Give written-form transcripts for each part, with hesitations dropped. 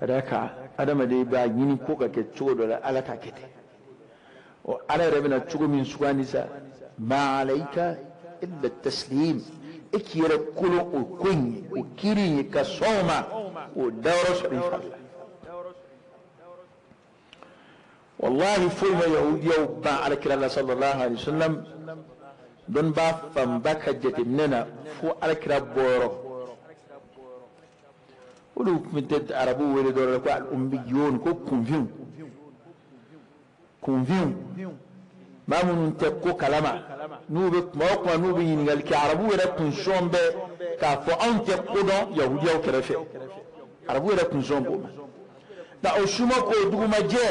Ka d'a kan adamaden b'a ɲini ko ka kɛ cogo dɔ la, Ala t'a kɛ ten. Ɔ, Ala yɛrɛ bɛna cogo min sugandi sa, ma alayka illa taslim, e k'i yɛrɛ kolon o ko in ye, o kiiri in ye, ka sɔn o ma, o dayɔrɔ sɔrɔ i fari la. Wallahi, foyi ma yahudiyaw ban alakira la sallallahu alaihi wasallam, dɔnnibaa fanba ka jateminɛ na, fo alakira bɔyɔrɔ. Olu tun tɛ arabuw wele dɔrɔn ko al-ummiyun, ko kunfinw, kunfinw, maa minnu tɛ ko kalama. N'u bɛ kuma o kuma, n'u bɛ ɲininkali kɛ, arabuw yɛrɛ kun sɔn bɛ k'a fɔ anw tɛ ko dɔn yahudiyaw kɛrɛfɛ. Arabuw yɛrɛ kun sɔn b'o ma. Nka o suma k'o dugumajɛ,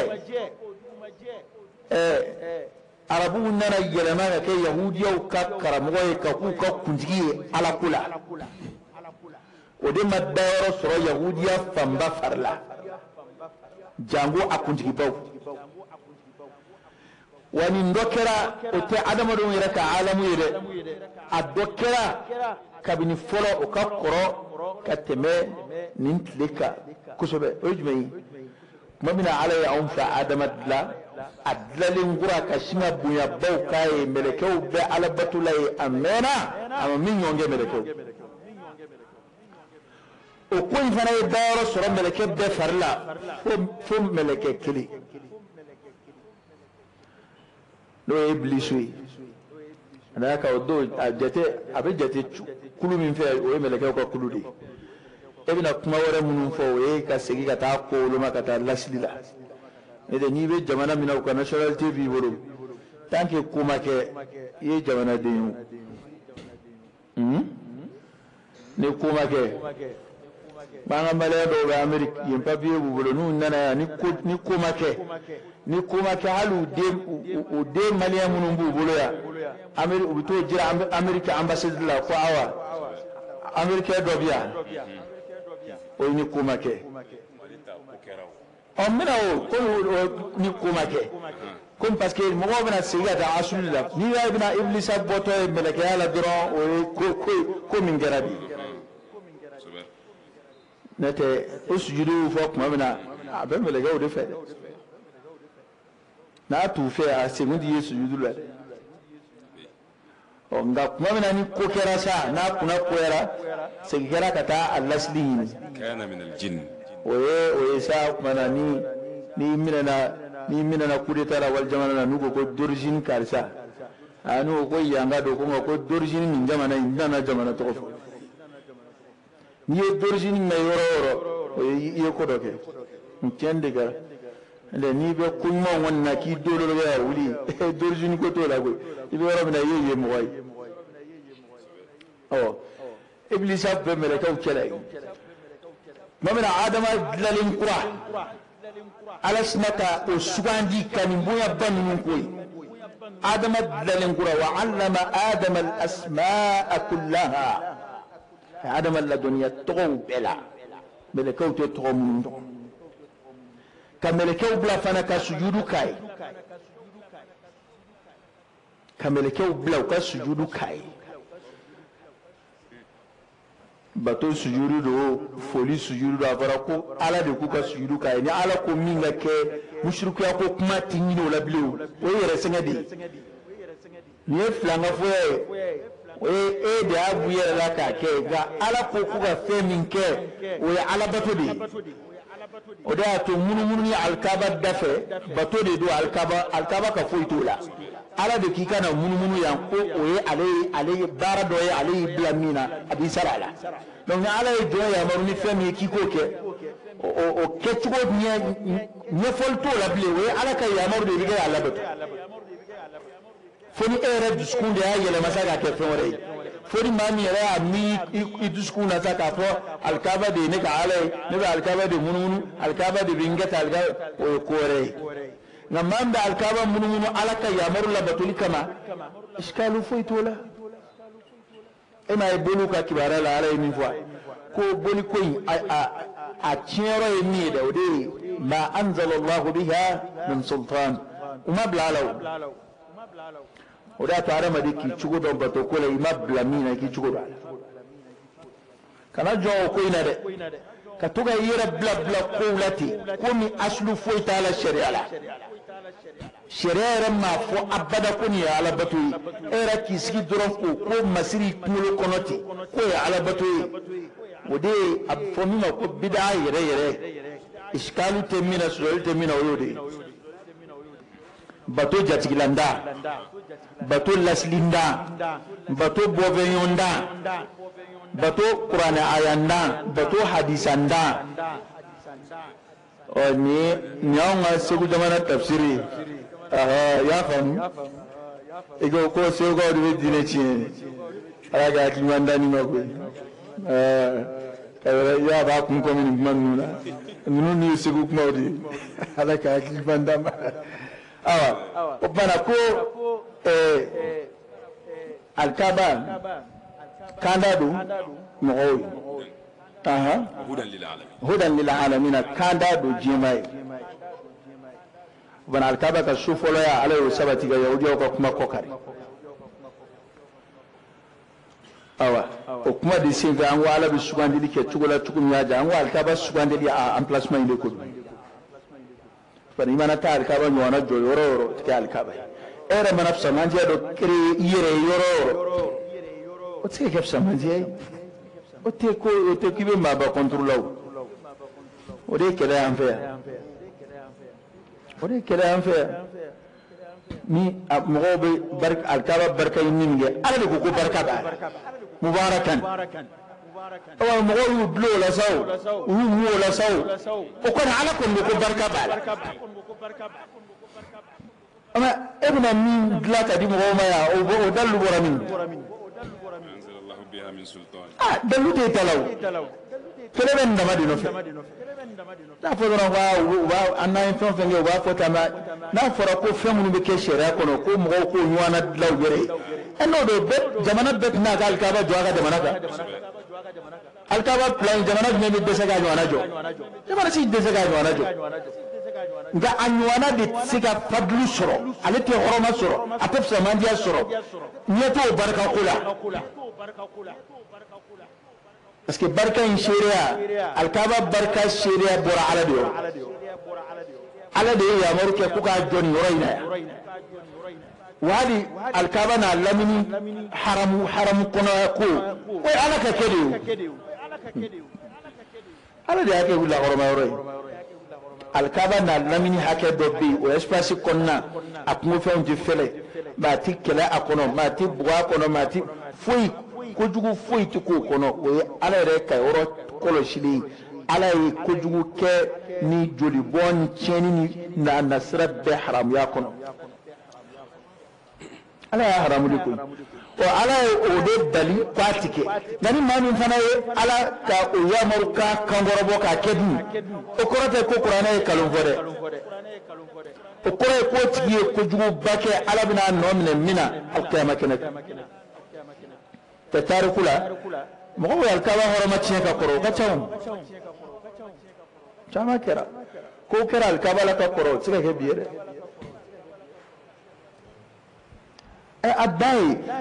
arabuw nana yɛlɛma ka kɛ yahudiyaw ka karamɔgɔ ye, ka k'u ka kuntigi ye Ala ko la. O de ma dayɔrɔ sɔrɔ yahudiya fanba fari la, jango a kuntigibaw. Wa nin dɔ kɛra, o tɛ adamadenw yɛrɛ ka alamu ye dɛ, a dɔ kɛra kabini fɔlɔ, o ka kɔrɔ ka tɛmɛ nin tile kan kosɛbɛ. O ye jumɛn ye? Tuma min na Ala ye anw fa Adama dilan, a dilalen kura ka sin ka bonyabaw k'a ye, mɛlɛkɛw bɛ Ala bato la ye, a mɛnna a ma min ɲɔgɔn kɛ mɛlɛkɛw. O ko in fana ye dayɔrɔ sɔrɔ mɛlɛkɛ bɛɛ fari la, fo mɛlɛkɛ kelen, n'o ye Ibilisu ye. A d'a kan o don, a jate, a bɛ jate kulu min fɛ, o ye mɛlɛkɛw ka kulu de ye. E bɛna kuma wɛrɛ minnu fɔ, o ye ka segin ka taa ko woloma ka taa lasili la. N'o tɛ, n'i bɛ jamana min na, u ka nationalité b'i bolo, tant que ko ma kɛ, i ye jamanaden ye o. Ni ko ma kɛ, an ka maliyɛn dɔw bɛ Amérique yen, papier b'u bolo, n'u nana yan, ni ko ma kɛ, hali u den maliyɛn minnu b'u bolo yan Amérique, u bɛ t'o jira Amérique ambassade la ko awa, américain dɔ bɛ yan. O ye ni ko ma kɛ. Ɔ, n bɛna o komi ni ko ma kɛ, komi parce que mɔgɔw bɛna segin ka taa asuli la. N'i y'a ye bɛna Ibilisa bɔtɔ ye mɛlɛkɛya la dɔrɔn, o ye ko min kɛra bi. N'o tɛ, o sujudu fɔ tuma min na, a bɛ mɛlɛkɛw de fɛ dɛ. N'a t'u fɛ, a segun t'i ye sujudu la dɛ. Ɔ, nka tuma min na ni ko kɛra sa, n'a kunna koyara, segin kɛra ka taa a lasili ɲini. Kana min aljinn. O ye sa, tuma na ni n'i minɛna coup d'état la wali jamana na, n'u ko ko d'origine karisa, a n'u ko ko yanka don, ko nka ko d'origine nin jamana in, n tɛna jamana tɔgɔ fɔ. N'i ye d'origine mɛn yɔrɔ o yɔrɔ, o ye i ye ko dɔ kɛ, n tiɲɛ de kɛra. N'o n'i bɛ ko ɲuman kɔni na, k'i dolo bɛ ka wuli, d'origine ko t'o la koyi. I bɛ yɔrɔ min na, i ye yen mɔgɔ ye. Ɔ, Ibilisa bɛ mɛlɛkɛw cɛla yen. Tuma min na Adama dilalen kura, Ala sinna ka o sugandi ka nin bonyaba ninnu ko ye. Adama dilalen kura, wa allama Adama al-asma'a kullaha, a ye Adama ladɔnniya tɔgɔw bɛɛ la, mɛlɛkɛw tɛ tɔgɔ minnu dɔn, ka mɛlɛkɛw bila fana ka sujudu k'a ye, ka mɛlɛkɛw bila u ka sujudu k'a ye. Bato sujudu don, foli sujudu don. A fɔra ko Ala de k'u ka sujudu k'a ye. Ni Ala ko min ka kɛ, musirikuya ko kuma ti ɲini o la bilen. O ye yɛrɛ sɛgɛn de ye. Nin ye filankafoya ye, o ye e de y'a b'u yɛrɛ la k'a kɛ. Nka Ala ko k'u ka fɛn min kɛ, o ye alabato de ye. O de y'a to munumunu ni alikaba da fɛ, bato de don. Alikaba ka foyi t'o la. Ala de k'i ka na munumunu yan, ko o ye ale ye baara dɔ ye, ale y'i bila min na, a b'i sara a la. Donc ni Ala ye jɔn yamaru ni fɛn min ye k'i k'o kɛ, o kɛcogo ɲɛ ɲɛfɔli t'o la bilen. O ye Ala ka yamaru de ye, i bɛ kɛ k'a labato, fo ni e yɛrɛ dusukun de y'a yɛlɛma sa k'a kɛ fɛn wɛrɛ ye, fo ni maa min yɛrɛ y'a miiri i dusukun na sa k'a fɔ alikaba de ye ne ka Ala ye, ne bɛ alikaba de munumunu, alikaba de bɛ n kɛ tan, alikaba, o ye ko wɛrɛ ye. Nka maa min bɛ alikaba munumunu Ala ka yamaru labatoli kama, isikalu foyi t'o la. E m'a ye boliw ka kibaruya la, Ala ye min fɔ ko boli ko in, a tiɲɛyɔrɔ ye min ye dɛ, o de ye ma anzala Allahu biha min sultan, u ma bila a la. O de y'a to adamaden k'i cogo dɔn bato ko la, i ma bila min na, i k'i cogo dɔn a la, kana jɔn o ko in na dɛ. Ka to ka i yɛrɛ bila bila kow la ten, ko min asulu foyi t'a la sariya la. Sariya yɛrɛ m'a fɔ abada ko nin ye alabato ye. E yɛrɛ k'i sigi dɔrɔn k'o ko masiri i kunkolo kɔnɔ ten k'o ye alabato ye. O de ye a bɛ fɔ min ma ko bidaa yɛrɛ yɛrɛ. Isikalu tɛ min na, sɔsɔli tɛ min na, o y'o de ye. Bato jatigilanda, bato lasilinda, bato bɔfɛɲɔgɔnda, bato kuranɛ ayanda, bato hadisanda. Ɔ nin y'anw ka Segu jamana tafsiri ye. I y'a faamu? I ko ko Segukaw de bɛ diinɛ tiɲɛ. Ala ka hakili ɲuman d'an ma koyi. I y'a b'a kun kɔmi nin kuma ninnu na. Ninnu ye Segu kumaw de ye. Ala ka hakili ɲuman d'an ma. Awa, o tuma na ko alikaba kanda don mɔgɔw ye. Hudan lil alamina, kanda don diɲɛmaa ye. O fana alikaba ka so fɔlɔya, Ala y'o sabati ka yahudiyaw ka kuma kɔ kari. Awa, o kuma de senfɛ an ko Ala bɛ sugandili kɛ cogo la cogo min y'a diya. An ko alikaba sugandili a emplacement in de ko don. Bari i mana taa alikaba ɲɔgɔnna jɔ yɔrɔ o yɔrɔ, o tɛ kɛ alikaba ye. E yɛrɛ mana fisamantiya dɔ créer i yɛrɛ ye yɔrɔ o yɔrɔ, o tɛ se ka kɛ fisamantiya ye. O tɛ ko, o tɛ k'i bɛ maaba contre la o. O de ye kɛlɛ y'an fɛ yan. O de ye kɛlɛ y'an fɛ yan. Ni mɔgɔw bɛ alikaba barika ɲini min kɛ, Ala de ko ko barika b'a la. Mubarakan. Awa, mɔgɔw y'u dulon o la sa o, u y'u mu o la sa o, o kɔni Ala kɔni ko ko barika b'a la. Ama e bɛna min dilan ka di mɔgɔw ma yan, o dalilu bɔra min? Ah, dalilu t'e ta la o. Kɛlɛ bɛ nin dama de nɔfɛ. N'a fɔ dɔrɔn ko u b'a an n'an ye fɛn o fɛn kɛ, u b'a fɔ tan, n'a fɔra ko fɛn minnu bɛ kɛ sariya kɔnɔ, ko mɔgɔw k'o ɲɔgɔnna dilan u yɛrɛ ye. Ɛ n'o don, bɛɛ jamana bɛɛ tɛna ka alikaba jɔ a ka jamana kan. Alikaba plan, jamana jumɛn bɛ dɛsɛ k'a ɲɔgɔnna jɔ? Jamana si dɛsɛ k'a ɲɔgɔnna jɔ. Nka a ɲɔgɔnna de tɛ se ka fadulu sɔrɔ, ale tɛ hɔrɔma sɔrɔ, a tɛ fisamandiya sɔrɔ, ɲɛ t'o barika ko la. Parce que barika in seereya, alikaba barika seereya bɔra Ala de yɔrɔ. Ala de ye yamaru kɛ ko k'a jɔ nin yɔrɔ in na yan. Wa hali alikaba n'a lamini haramu haramu kɔnɔ ko, o ye Ala ka kɛ de ye o. Ala de y'a kɛ lahɔrɔma yɔrɔ ye. Alikaba n'a lamini hakɛ dɔ bɛ yen, o espace kɔnɔna, a kungofɛnw tɛ fɛlɛ, maa tɛ kɛlɛ a kɔnɔ, maa tɛ bugɔ a kɔnɔ, maa tɛ foyi, kojugu foyi tɛ k'o kɔnɔ. O ye Ala yɛrɛ ka yɔrɔ kɔlɔsilen ye. Ala ye kojugu kɛ ni jolibɔn ni tiɲɛni ni na nasira bɛɛ haramuya kɔnɔ. Ala y'a haramu de koyi. Ɔ Ala ye o de bali k'a ti kɛ. Nka ni maa min fana ye Ala ka o yamaru k'a kankɔrɔbɔ k'a kɛ dun, o kɔrɔ tɛ ko kuranɛ ye nkalon fɔ dɛ. O kɔrɔ ye k'o tigi ye kojuguba kɛ, Ala bɛna a nɔ minɛ min na alikiyama kɛnɛ kan. Tɛ tariku la, mɔgɔw ye alikaba hɔrɔma tiɲɛ ka kɔrɔ, o ka ca o. Caman kɛra. Ko kɛra alikaba la ka kɔrɔ, o tɛ se ka kɛ bi ye dɛ. A dan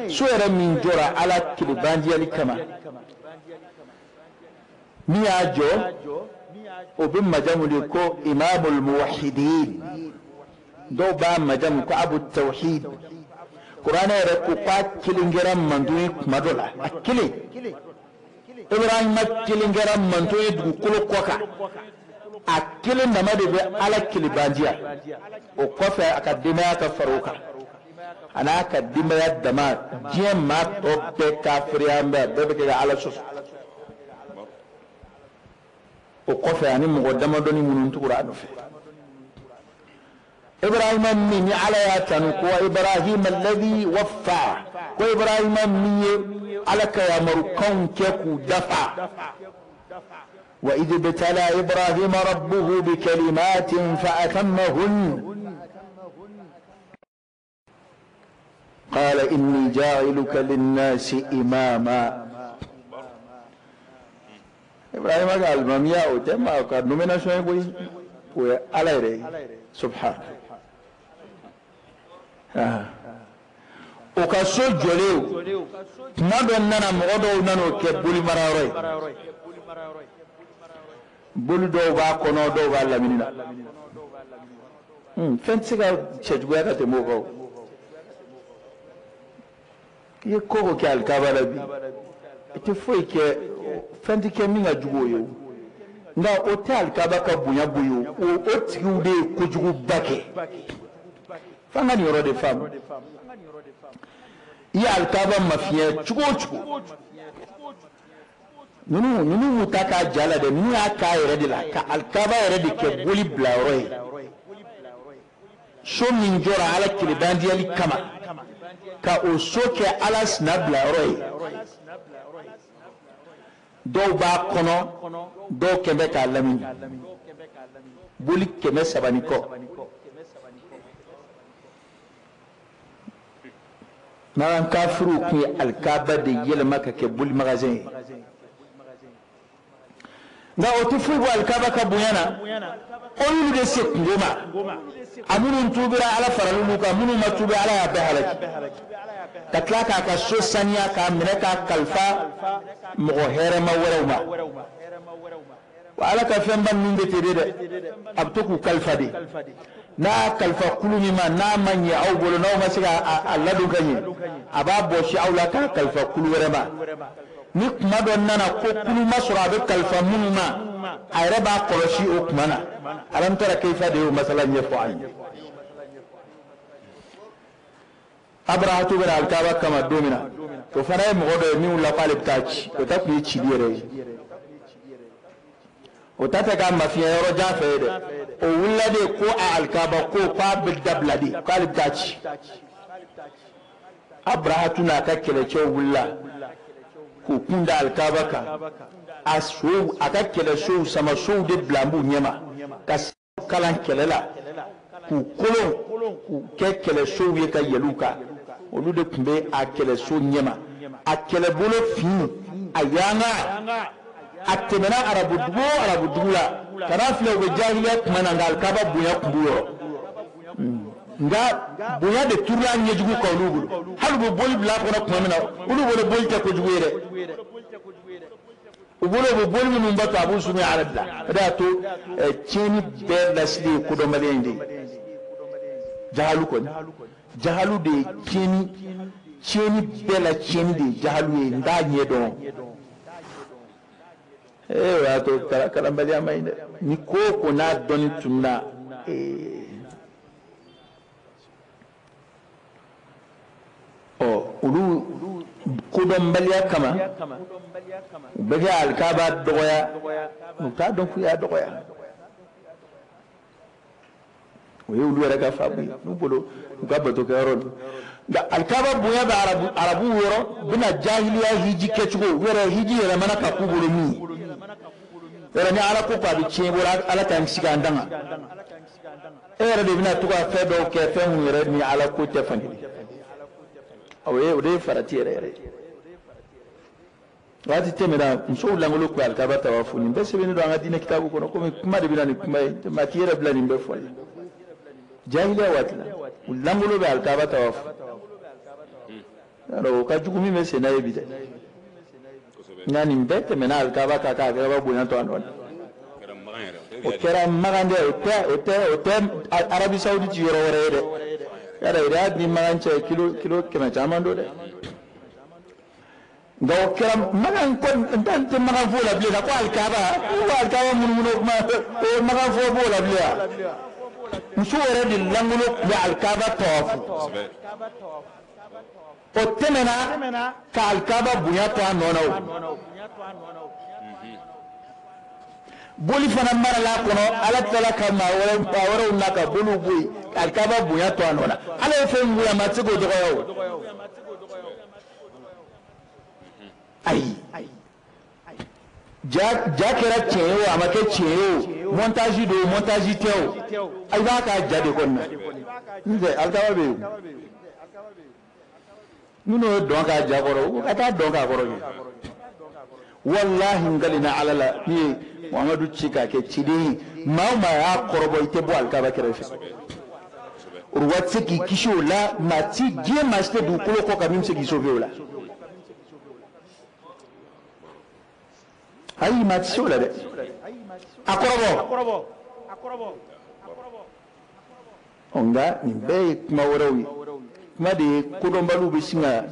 ye so yɛrɛ min jɔra Ala kelebandiyali kama, min y'a jɔ o bɛ majamu de ko imamul muwahidin, dɔw b'a majamu ko abu tawhid. Kuranɛ yɛrɛ ko k'a kelen kɛra mantɔn ye kuma dɔ la, a kelen Ibrahima kelen kɛra mantɔn ye dugukolo kɔ kan, a kelen dama de bɛ Ala kelebandiya. O kɔfɛ a ka denbaya ka fara o kan, a n'a ka denbaya dama, diɲɛ maa tɔ bɛɛ kafiriya bɛɛ, bɛɛ bɛ kɛ ka Ala sɔsɔ. O kɔfɛ ani mɔgɔ damadɔni minnu tugura a nɔfɛ. Ibrahima min ni Ala y'a tanu ko Ibrahima alladhi waffa, ko Ibrahima min ye Ala ka yamarukanw kɛ k'u dafa. Wa idh ibtala Ibrahima rabbuhu bi kalimatin fa atammahun qala inni ja'iluka linnasi imama. Ibrahima ka alimamiya o tɛ maa ka nomination ye koyi, o ye Ala yɛrɛ ye subhana. O ka so jɔlen o, tuma dɔ nana mɔgɔ dɔw nana o kɛ bolimarayɔrɔ ye. Boli dɔw b'a kɔnɔ, dɔw b'a lamini na. Fɛn tɛ se ka cɛjuguya ka tɛmɛ o kan. I ye ko ko kɛ alikaba la bi, i tɛ foyi kɛ, fɛn tɛ kɛ min ka jugu o ye o. Nka o tɛ alikaba ka bonya bɔ yen o, o tigiw de ye kojuguba kɛ. F'an ka nin yɔrɔ de faamu. I ye alikaba mafiɲɛ cogo o cogo, ninnu m'u ta k'a ja la dɛ, ninnu y'a k'a yɛrɛ de la, ka alikaba yɛrɛ de kɛ boli bilayɔrɔ ye. So min jɔra Ala kelebandiyali kama, ka o so kɛ Ala sina bilayɔrɔ ye. Dɔw b'a kɔnɔ, dɔw kɛn bɛ k'a lamini. Boli 300 ni kɔ. Makan kafiriw tun ye alikaba de yɛlɛma ka kɛ boli magasin ye. Nka o tɛ foyi bɔ alikaba ka bonya na. O y'olu de se kungo ma. A minnu tubira, Ala faral'olu kan, minnu ma tubi, Ala y'a bɛɛ halaki. Ka tila k'a ka so saniya, k'a minɛ k'a kalifa mɔgɔ hɛrɛma wɛrɛw ma. Wa Ala ka fɛnba ninnu bɛ ten de dɛ, a bɛ to k'u kalifa de. N'a kalifa kulu min ma, n'a ma ɲɛ aw bolo, n'aw ma se k'a ladon ka ɲɛ, a b'a bɔsi aw la k'a kalifa kulu wɛrɛ ma. Ni kuma dɔ nana ko kulu ma sɔrɔ a bɛ kalifa minnu ma, a yɛrɛ b'a kɔlɔsi o kuma na. Alam tara kayfa de y'o masala ɲɛfɔ an ye. Abrahatu bɛna alikaba kama don min na, o fana ye mɔgɔ dɔ ye min wulila k'ale bɛ taa ci. O ta tun ye cili yɛrɛ ye. O ta tɛ k'a mafiɲɛ yɔrɔ jan fɛ ye dɛ. O wulila de ko a alikaba ko k'a bɛ dabila de, k'ale bɛ taa ci. Abrahatu n'a ka kɛlɛcɛw wulila k'u kun da alikaba kan. A sow, a ka kɛlɛsow, samasow de bila an b'u ɲɛma ka kalan kɛlɛ la, k'u kolon k'u kɛ kɛlɛsow ye ka yɛlɛ u kan. Olu de tun bɛ a kɛlɛso ɲɛma. A kɛlɛbolo fin, a yanga, a tɛmɛna arabudugu o arabudugu la. Ka n'a filɛ u bɛ jahiliya tuma na, nka alikaba bonya tun b'u yɔrɔ. Nka bonya de turula ɲɛjugu kan olu bolo. Hali u bɛ boli bila a kɔnɔ tuma min na, olu bolo boli tɛ kojugu ye dɛ. U bolo u bɛ boli minnu bato, a b'u surunya Ala de la. O de y'a to tiɲɛni bɛɛ lasili ye kodɔnbaliya in de ye. Jahalu kɔni, jahalu de ye tiɲɛni bɛɛ la tiɲɛni de ye jahalu ye. N t'a ɲɛ dɔn. O y'a to kalanbaliya ma ɲi dɛ. Ni ko o ko n'a dɔnni tununa, ɔ olu kodɔnbaliya kama u bɛ kɛ alikaba dɔgɔya, u t'a dɔn k'u y'a dɔgɔya. O ye olu yɛrɛ ka faamu ye, n'u bolo u ka bato kɛyɔrɔ don. Nka alikaba bonya bɛ arabuw yɔrɔ, u bɛna jahiliya hiji kɛcogo, u yɛrɛ hiji yɛlɛmana ka k'u bolo min ye. Yɔrɔ ni Ala ko k'a bɛ tiɲɛ i bolo, Ala k'an kisi k'an danga. E yɛrɛ de bɛna to ka fɛn dɔw kɛ, fɛn mun yɛrɛ ni Ala ko tɛ fankelen. O de ye farati yɛrɛ yɛrɛ ye. Waati tɛmɛna, musow lankolon tun bɛ alikaba tawafu. Nin bɛɛ sɛbɛnnen don an ka diinɛ kitabu kɔnɔ, komi kuma de bɛ na ni kuma ye, maa t'i yɛrɛ bila nin bɛɛ fɔli la. Jahiliya waati la, u lankolon bɛ alikaba tawafu. Yarɔ o ka jugu min bɛ sen na ye bi dɛ. Nka nin bɛɛ tɛmɛna alikaba kan k'a alikaba bonya to a nɔ na. O kɛra Makan dɛ, o tɛ Arabi Saoudite yɔrɔ wɛrɛ ye dɛ. Yarɔ Riyad ni Makan cɛ kilo 100 caman don dɛ. Nka o kɛra Makan ko n tɛ Makan fo la bilen ko alikaba, ko alikaba munumunu kuma, o Makan fo b'o la bilen wa. Musow yɛrɛ de lankolon tun bɛ alikaba tawafu. O tɛmɛna ka alikaba bonya to a nɔ na o. Boli fana marala a kɔnɔ, Ala tilala ka maa wɛrɛw na ka boliw bɔ yen, alikaba bonya to a nɔ na. Ala ye fɛn min bonya, maa tɛ se k'o dɔgɔya o. Ayi, ja kɛra tiɲɛ ye o, a ma kɛ tiɲɛ ye o, montage don o, montage tɛ o, i b'a k'a ja de kɔni na. N'o tɛ alikaba bɛ yen o. Minnu ye dɔn k'a ja kɔrɔ, u ka taa dɔn k'a kɔrɔ kɛ. Walahi n kalina Ala la, min ye Muhamadu ci k'a kɛ ciden ye, maa o maa y'a kɔrɔbɔ, i tɛ bɔ alikaba kɛrɛfɛ. Uruwa tɛ se k'i kisi o la, maa ti diɲɛ maa si tɛ dugukolo kɔ kan min bɛ se k'i sauver o la. Ayi, maa tɛ se o la dɛ. A kɔrɔbɔ. Nka nin bɛɛ ye kuma wɛrɛw ye, kuma de ye kodɔnbaliw bɛ sin ka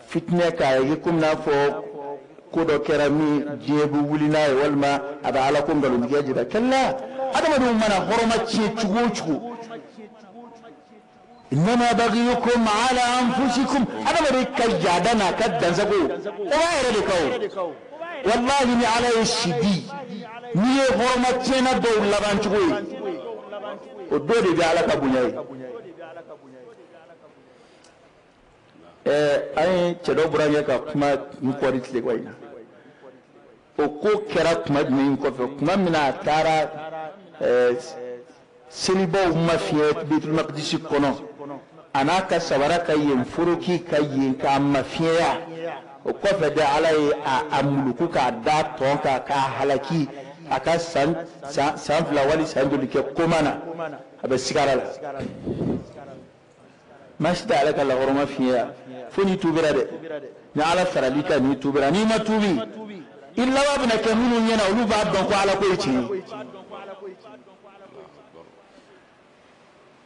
fitinɛ k'a ye komi n'a fɔ ko dɔ kɛra min diɲɛ bɛ wuli n'a ye, walima a bɛ Ala ko nkalontigiya jira. Kalla, adamadenw mana hɔrɔma tiɲɛ cogo o cogo, innama baghiyukum ala anfusikum, adamaden ka yaada n'a ka dansago o b'a yɛrɛ de kan o. Walahi, ni Ala ye si di, n'i ye hɔrɔma tiɲɛna dɔw laban cogo ye, o dɔ de bɛ Ala ka bonya ye. An ye cɛ dɔ bɔra ɲɛ ka kuma n kɔri tile in na. O ko kɛra tuma jumɛn kɔfɛ? Tuma min na a taara selibaw mafiɲɛ Baitul Maqdisi kɔnɔ, a n'a ka sabara ka yen foroki ka yen k'a mafiɲɛya. O kɔfɛ de, Ala ye a muluku k'a da tɔn kan k'a halaki. A ka san 2 wali san joli kɛ koma na, a bɛ sigara la. Maa si tɛ Ala ka lahɔrɔma fiɲɛya fo n'i tuubira dɛ. Ni Ala faral'i kan, n'i tuubira, n'i ma tuubi, i laban bɛna kɛ minnu ɲɛna, olu b'a dɔn ko Ala ko ye tiɲɛ ye.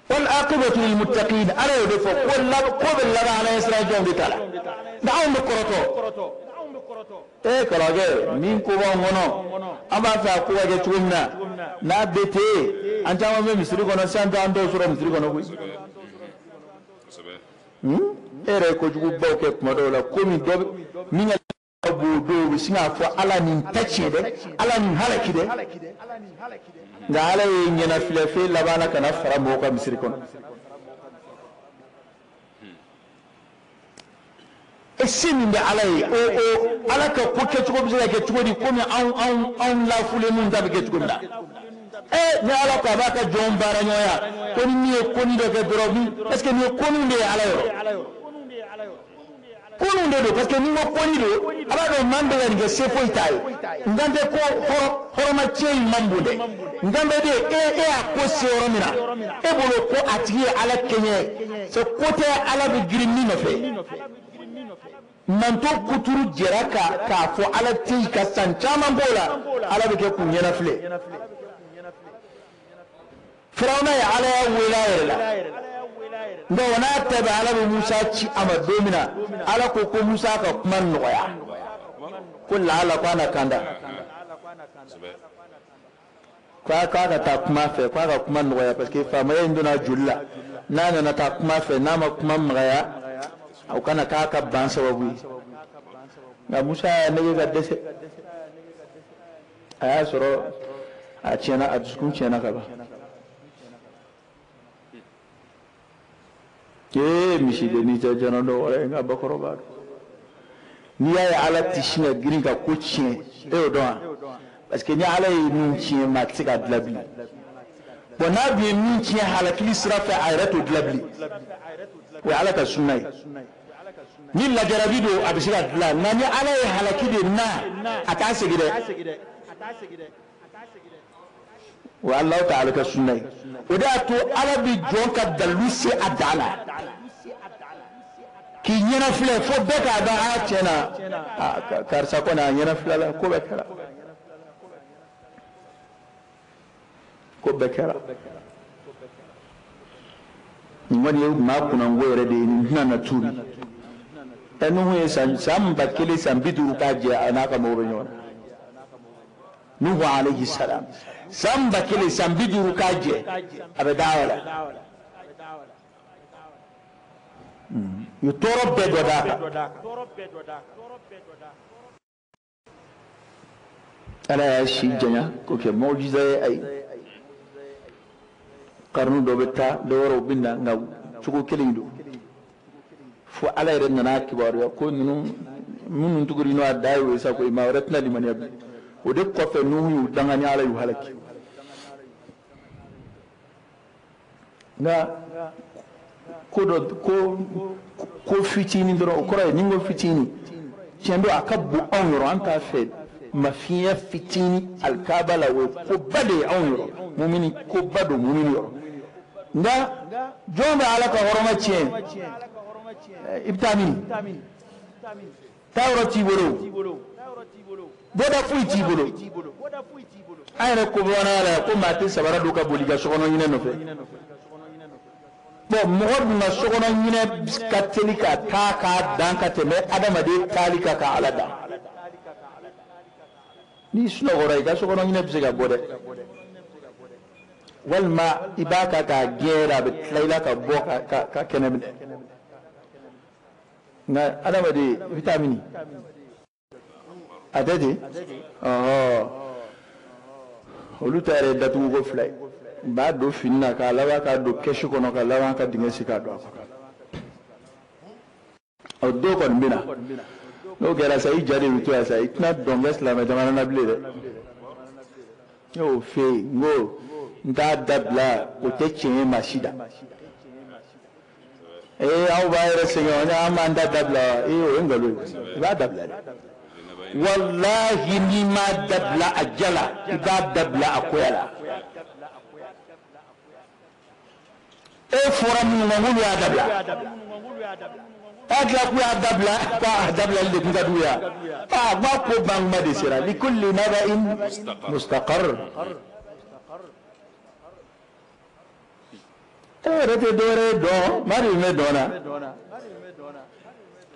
Wal aqibatu lil muttaqin, Ala y'o de fɔ ko bɛ laban Ala ɲɛsiran jɔnw de ta la. Nka anw bɛ kɔrɔtɔ. Ee karamɔgɔkɛ, min ko b'anw kɔnɔ, an b'a fɛ a ko ka kɛ cogo min na, n'a bɛ ten, an caman bɛ misiri kɔnɔ sisan, t'an dɔw sɔrɔ misiri kɔnɔ koyi. E yɛrɛ ye kojugubaw kɛ tuma dɔw la, komi dɔ min ka bon dɔw bɛ sin k'a fɔ Ala nin tɛ tiɲɛ dɛ, Ala nin halaki dɛ. Nka Ala ye ɲɛnafilɛ f'e laban na ka na fara mɔgɔw ka misiri kɔnɔ. E se min bɛ Ala ye, o Ala ka ko kɛcogo bɛ se ka kɛ cogo di komi anw lafulenninw ta bɛ kɛ cogo min na? Ni Ala ko a b'a ka jɔnw baara ɲɔgɔnya, ko ni min ye koni dɔ kɛ dɔrɔn, min est ce que nin ye koniw de ye Ala yɔrɔ? Koniw de don, parce que n'i ko koni don, a b'a dɔn maa min bɛ ka nin kɛ, se foyi t'a ye. N kan tɛ ko hɔrɔma tiɲɛ in man bon dɛ, n kan bɛ de e y'a ko se yɔrɔ min na, e bolo ko a tigi ye Ala kɛɲɛ ye, c'est ko tɛ Ala bɛ girin min nɔfɛ. Manto kuturu jɛra k'a fɔ Ala tɛ yen ka san caman b'o la, Ala bɛ kɛ k'u ɲɛnafilɛ. Firawuna ye Ala y'a wele a yɛrɛ la, nka o n'a ta bɛɛ, Ala bɛ Musa ci a ma don min na, Ala ko ko Musa ka kuma nɔgɔya, ko laala ko a na kanda, k'a ka taa kuma fɛ, k'a ka kuma nɔgɔya, parce que faamaya in donna joli la, n'a nana taa kuma fɛ, n'a ma kuma magaya, o kana k'a ka ban sababu ye. Nka Musa y'a nege ka dɛsɛ, a y'a sɔrɔ a tiɲɛna, a dusukun tiɲɛna ka ban. Ee misidennin tɛ jɔnɔ dɔ wɛrɛ ye, nka bakɔrɔba don. N'i y'a ye Ala tɛ sin ka girin ka ko tiɲɛ, e y'o dɔn wa? Parce que ni Ala ye min tiɲɛ, maa tɛ se k'a dilan bilen. Bon, n'a dun ye min tiɲɛ halakili sira fɛ, a yɛrɛ t'o dilan bilen. O ye Ala ka sunna ye. Ni lajarabi don, a bɛ se ka dilan, nka ni Ala ye halaki de na, a t'a segin dɛ. O ye Alahu taala ka sunna ye. O de y'a to Ala bɛ jɔn ka dalilu se a dan na, k'i ɲɛnafilɛ fo bɛɛ k'a dɔn, a tiɲɛ na, karisa kɔni a ɲɛnafilɛ la, ko bɛɛ kɛra, ko bɛɛ kɛra. Nin kɔni ye maa kunnango yɛrɛ de ye, nin tɛna na tuubi. Nuhu ye san 1000 san 50 k'a jɛ, a n'a ka mɔgɔw bɛ ɲɔgɔn na. Nuhu alayhi salam, san 1000 san 50 k'a jɛ, a bɛ daawa la. U ye tɔɔrɔ bɛɛ dɔ d'a kan. Ala y'a si janya k'o kɛ mɔjiza ye. Ayi, karnu dɔ bɛ taa, dɔ wɛrɛw bɛ na, nka cogo kelen don. Fo Ala yɛrɛ nana kibaruya ko ninnu minnu tugura n'o a da ye o ye sa, ko maa wɛrɛ tɛna limaniya bilen. O de kɔfɛ, Nuhu y'u danga ni Ala y'u halaki. Nka ko dɔ ko fitinin dɔrɔn, o kɔrɔ ye ni n ko fitinin, tiɲɛ don, a ka bon anw yɔrɔ, an t'a fɛ mafiɲɛ fitinin alikaba la, o ye koba de ye anw yɔrɔ, mumini koba don mumini yɔrɔ. Nka jɔn bɛ Ala ka hɔrɔma tiɲɛ, i bɛ taa min? Taa yɔrɔ t'i bolo. Bɔda foyi t'i bolo. An yɛrɛ ko bamananya la ko maa tɛ sabara don ka boli i ka sokɔnɔ ɲinɛ nɔfɛ. Bon, mɔgɔ dun ka sokɔnɔ ɲinɛ ka teli ka taa k'a dan ka tɛmɛ adamaden taali kan ka Ala dan. N'i sunɔgɔra, i ka sokɔnɔ ɲinɛ bɛ se ka bɔ dɛ, walima i b'a kan k'a gɛn yɛrɛ, a bɛ tila i la ka bɔ ka kɛnɛ minɛ. Nka adamaden, i bɛ taa mini? A tɛ ten. Ɔhɔ, olu ta yɛrɛ ye datuguko fila ye. U b'a don fini na k'a laban k'a don kɛsu kɔnɔ, ka laban ka dingɛ sen k'a don a kɔnɔ. Ɔ, dɔw kɔni bɛ na, n'o kɛra sa, i ja de bɛ to yan sa, i tɛna dɔn kɛ silamɛ jamana na bilen dɛ. Ne y'o f'e ye, n ko n t'a dabila, o tɛ tiɲɛ ye maa si da. Ee, aw b'a yɛrɛ sɛgɛn, an b'an da dabila wa? Ee, o ye nkalon ye. I b'a dabila dɛ, walahi, n'i m'a dabila a ja la, i b'a dabila a koya la. E fɔra minnu ma, k'olu y'a dabila, a tila k'u y'a dabila, k'a dabilali de kun ka d'u ye. Aa, k'a ko ban kuma de sera. Likulli naba'in mustaqar. E yɛrɛ tɛ dɔwɛrɛ ye dɔn, maa de bɛ mɛn dɔn na.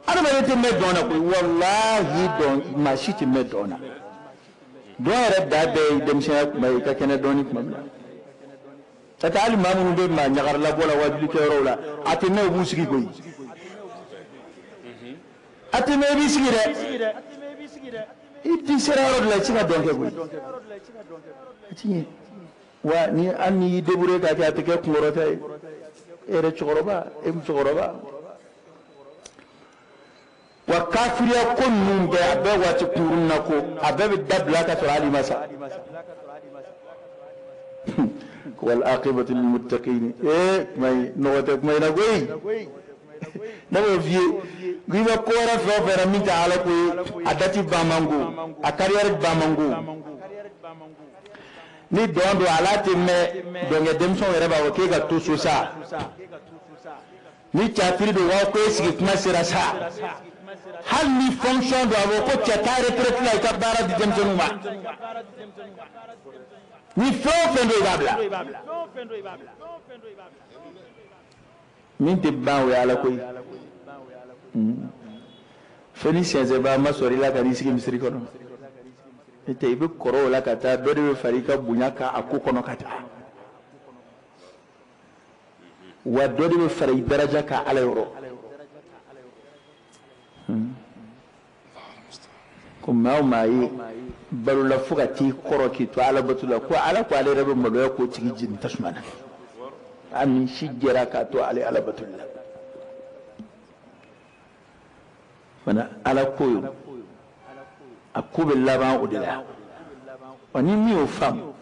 Adamaden tɛ mɛn dɔn na koyi, walahi, dɔn maa si tɛ mɛn dɔn na. Dɔn yɛrɛ da bɛɛ ye denmisɛnya kuma ye, i ka kɛnɛ dɔɔni tuma min na. Ka taa hali maa minnu bɛ maa ɲagarilabɔ la wajulikɛyɔrɔw la, a tɛ mɛn u b'u sigi koyi. A tɛ mɛn i b'i sigi dɛ. I ti sera yɔrɔ dɔ la, i tɛ se ka dɔn kɛ koyi, a ti ɲɛ. Wa ni hali n'i y'i débrouiller k'a kɛ, a tɛ kɛ kunkɔrɔta ye. E yɛrɛ cɛkɔrɔba, e musokɔrɔba, wa kafiriya ko ninnu bɛɛ, a bɛɛ waati kunkurunnin na ko a bɛɛ bɛ dabila ka sɔrɔ hali i ma sa. Wal aqibatu lil muttaqin. Ee, kuma in nɔgɔ tɛ kuma in na koyi. Ne b'o f'i ye k'i bɛ ko wɛrɛ fɛn o fɛn na min tɛ Ala ko ye, a dati ban man go, a carrière ban man go. Ni dɔn don, ala tɛ mɛn dɔnkɛ denmisɛnw yɛrɛ b'a fɔ k'e ka to so sa. Ni catiri don, wa ko e sigi kuma sera sa. Hali ni fonction don, a bɔ ko cɛ taa retraite la, i ka baara di denmisɛnninw ma. Ni fɛn o fɛn don, i b'a bila. Min tɛ ban, o ye Ala ko ye. Fo ni sɛnsɛnba ma sɔrɔ i la ka n'i sigi misiri kɔnɔ. N'o tɛ, i bɛ kɔrɔ o la ka taa, dɔ de bɛ fara i ka bonya kan a ko kɔnɔ ka taa, wa dɔ de bɛ fara i daraja kan Ala yɔrɔ. Ko maa o maa ye balola fo ka t'i kɔrɔ k'i to Ala bato la, ko Ala ko ale yɛrɛ bɛ maloya k'o tigi jeni tasuma na, hali ni si jɛra k'a to ale Ala bato la. Fana Ala ko ye, a ko bɛ laban o de la. Wa ni min y'o faamu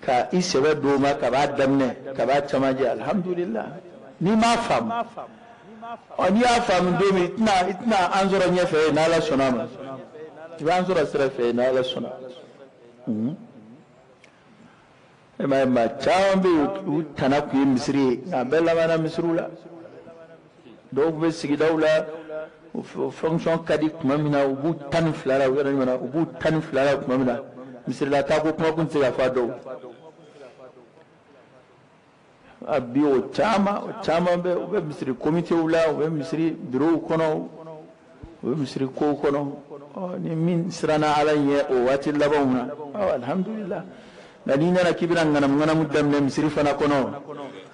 ka i sɛbɛ d'o ma ka b'a daminɛ ka b'a camancɛ, alhamdulillah. N'i m'a faamu, ɔ, n'i y'a faamu don min, i tɛna an sɔrɔ ɲɛfɛ yen n'Ala sɔnna a ma. I b'an sɔrɔ sira fɛ yen n'Ala sɔnna. E m'a ye, maa caman bɛ yen, u tana tun ye misiri ye, nka a bɛɛ labanna misiriw la. Dɔw bɛ sigidaw la, fonction ka di tuma min na, u b'u 12 la, u yɛrɛ ɲuman, u b'u 12 la tuma min na, misirila taa ko kuma kun tɛ se ka fɔ a dɔw. A bi o caman bɛ, u bɛ misiri komitew la, u bɛ misiri bureau kɔnɔ, u bɛ misiri kow kɔnɔ. Ɔ, ni min siranna Ala ɲɛ o waati labanw na, ɔ, alhamdulillah. Nka n'i nana k'i bɛna ŋanamu ŋanamu daminɛ misiri fana kɔnɔ,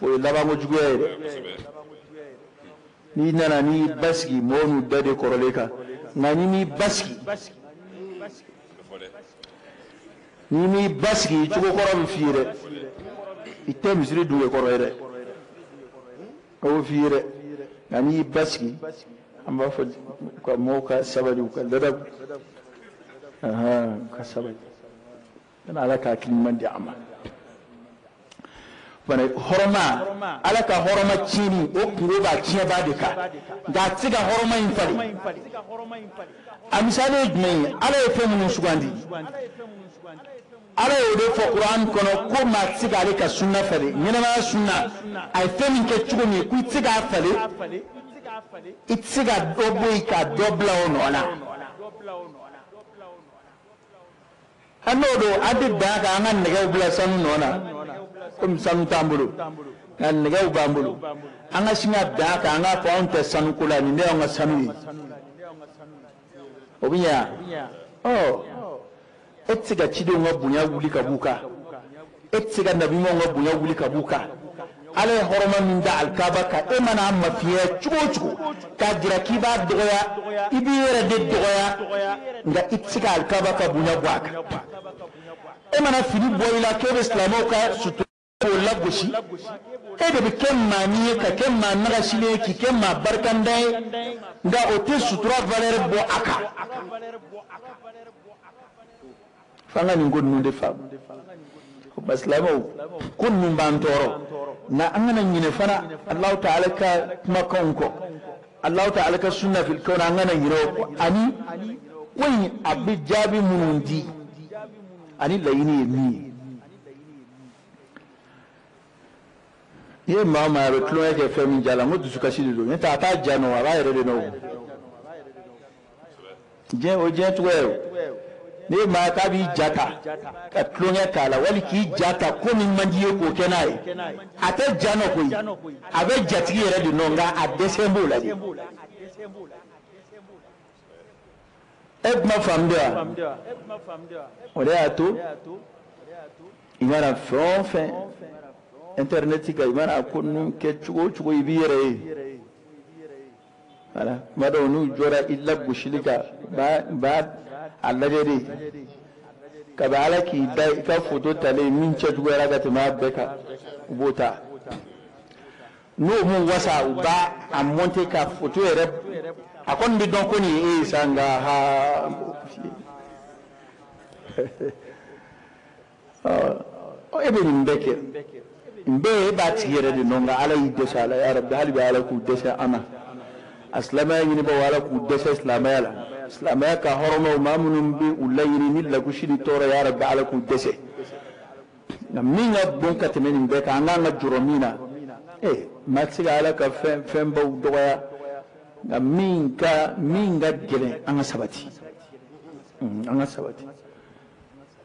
o ye labanko juguya ye dɛ. N'i nana n'i basigi, mɔgɔw n'u da de kɔrɔlen kan. Nka n'i m'i basigi, n'i m'i basigi, i cogo kɔrɔ bɛ f'i ye dɛ. I tɛ misiri dunge kɔrɔ ye dɛ, o bɛ f'i ye dɛ. Nka n'i y'i basigi, an b'a fɔ ka mɔgɔw ka sabali, u ka ladabu, u ka sabali. Kana Ala ka hakili ɲuman di a ma fana. Hɔrɔma, Ala ka hɔrɔma tiɲɛni, o kungo b'a tiɲɛbaa de kan, nka a tɛ se ka hɔrɔma in falen. A misali ye jumɛn ye? Ala ye fɛn minnu sugandi, Ala y'o de fɔ Kuran kɔnɔ ko maa tɛ se k'ale ka sunna falen. Ɲɛnamaya sunna, a ye fɛn min kɛ cogo min, ko i tɛ se k'a falen, i tɛ se ka dɔ bɔ yen ka dɔ bila o nɔ na. An n'o don, an tɛ bɛn a kan an ka nɛgɛw bila sanu nɔ na, komi sanu t'an bolo, nka nɛgɛw b'an bolo. An ka sin ka bɛn a kan, an k'a fɔ anw tɛ sanuko la, nin de y'anw ka sanu ye. O bɛ ɲɛ wa? Ɔ, e tɛ se ka cidenw ka bonya wuli ka b'u kan, e tɛ se ka nabiɲumanw ka bonya wuli ka b'u kan. Ala ye hɔrɔma min da alikaba kan, e mana a mafiɲɛya cogo o cogo k'a jira k'i b'a dɔgɔya, i b'i yɛrɛ de dɔgɔya, nka i tɛ se ka alikaba ka bonya bɔ a kan. E mana fini bɔ i la k'e bɛ silamɛw ka sutura k'o lagosi, e de bɛ kɛ maa min ye ka kɛ maa nagasilen ye, k'i kɛ maa barikantan ye, nka o tɛ sutura valeur bɔ a kan. F'an ka nin ko ninnu de faamu. O tuma silamɛw, ko ninnu b'an tɔɔrɔ, nka an kana ɲinɛ fana Alahu taala ka kumakanw kɔ, Alahu taala ka sunna fil kawn, an kana ɲinɛ o kɔ, ani ko in a bɛ jaabi minnu di ani laɲini ye min ye. N'i ye maa o maa ye a bɛ tulonkɛ kɛ fɛn min ja la, n ko dusukasi de don, n'o tɛ a t'a ja nɔ, a b'a yɛrɛ de nɔ. Diɲɛ o diɲɛ cogoya ye o. N'i ye maa k'a b'i ja ta ka tulonkɛ k'a la, wali k'i ja ta ko min man di i ye k'o kɛ n'a ye, a tɛ ja nɔ koyi, a bɛ jatigi yɛrɛ de nɔ, nka a dɛsɛ b'o la de. E kuma faamu de wa? O de y'a to i mana fɛn o fɛn internet kan, i mana ko ninnu kɛ cogo o cogo, i b'i yɛrɛ ye. Voilà, tuma dɔw n'u jɔra i lagosili kan, u b'a a lajɛ de kabi Ala k'i da i ka foto talen min cɛjuguyara ka tɛmɛ a bɛɛ kan, u b'o ta. N'o m'u wasa, u b'a a monter ka foto yɛrɛ, a kɔni bɛ dɔn ko nin ye e ye sa, nka ha ɔ, e bɛ nin bɛɛ kɛ, nin bɛɛ e b'a tigi yɛrɛ de nɔ, nka Ala y'i dɛsɛ a la. Ya Rabbi, hali bi Ala k'u dɛsɛ an na. A silamɛya ɲinibaaw, Ala k'u dɛsɛ silamɛya la, silamɛya ka hɔrɔmaw, maa minnu bɛ u laɲini ni lagosi ni tɔɔrɔ, ya Rabbi, Ala k'u dɛsɛ. Nka min ka bon ka tɛmɛ nin bɛɛ kan, an k'an ka jɔrɔ min na, maa tɛ se ka Ala ka fɛnbaw dɔgɔya, nka min ka gɛlɛn, an ka sabati, an ka sabati.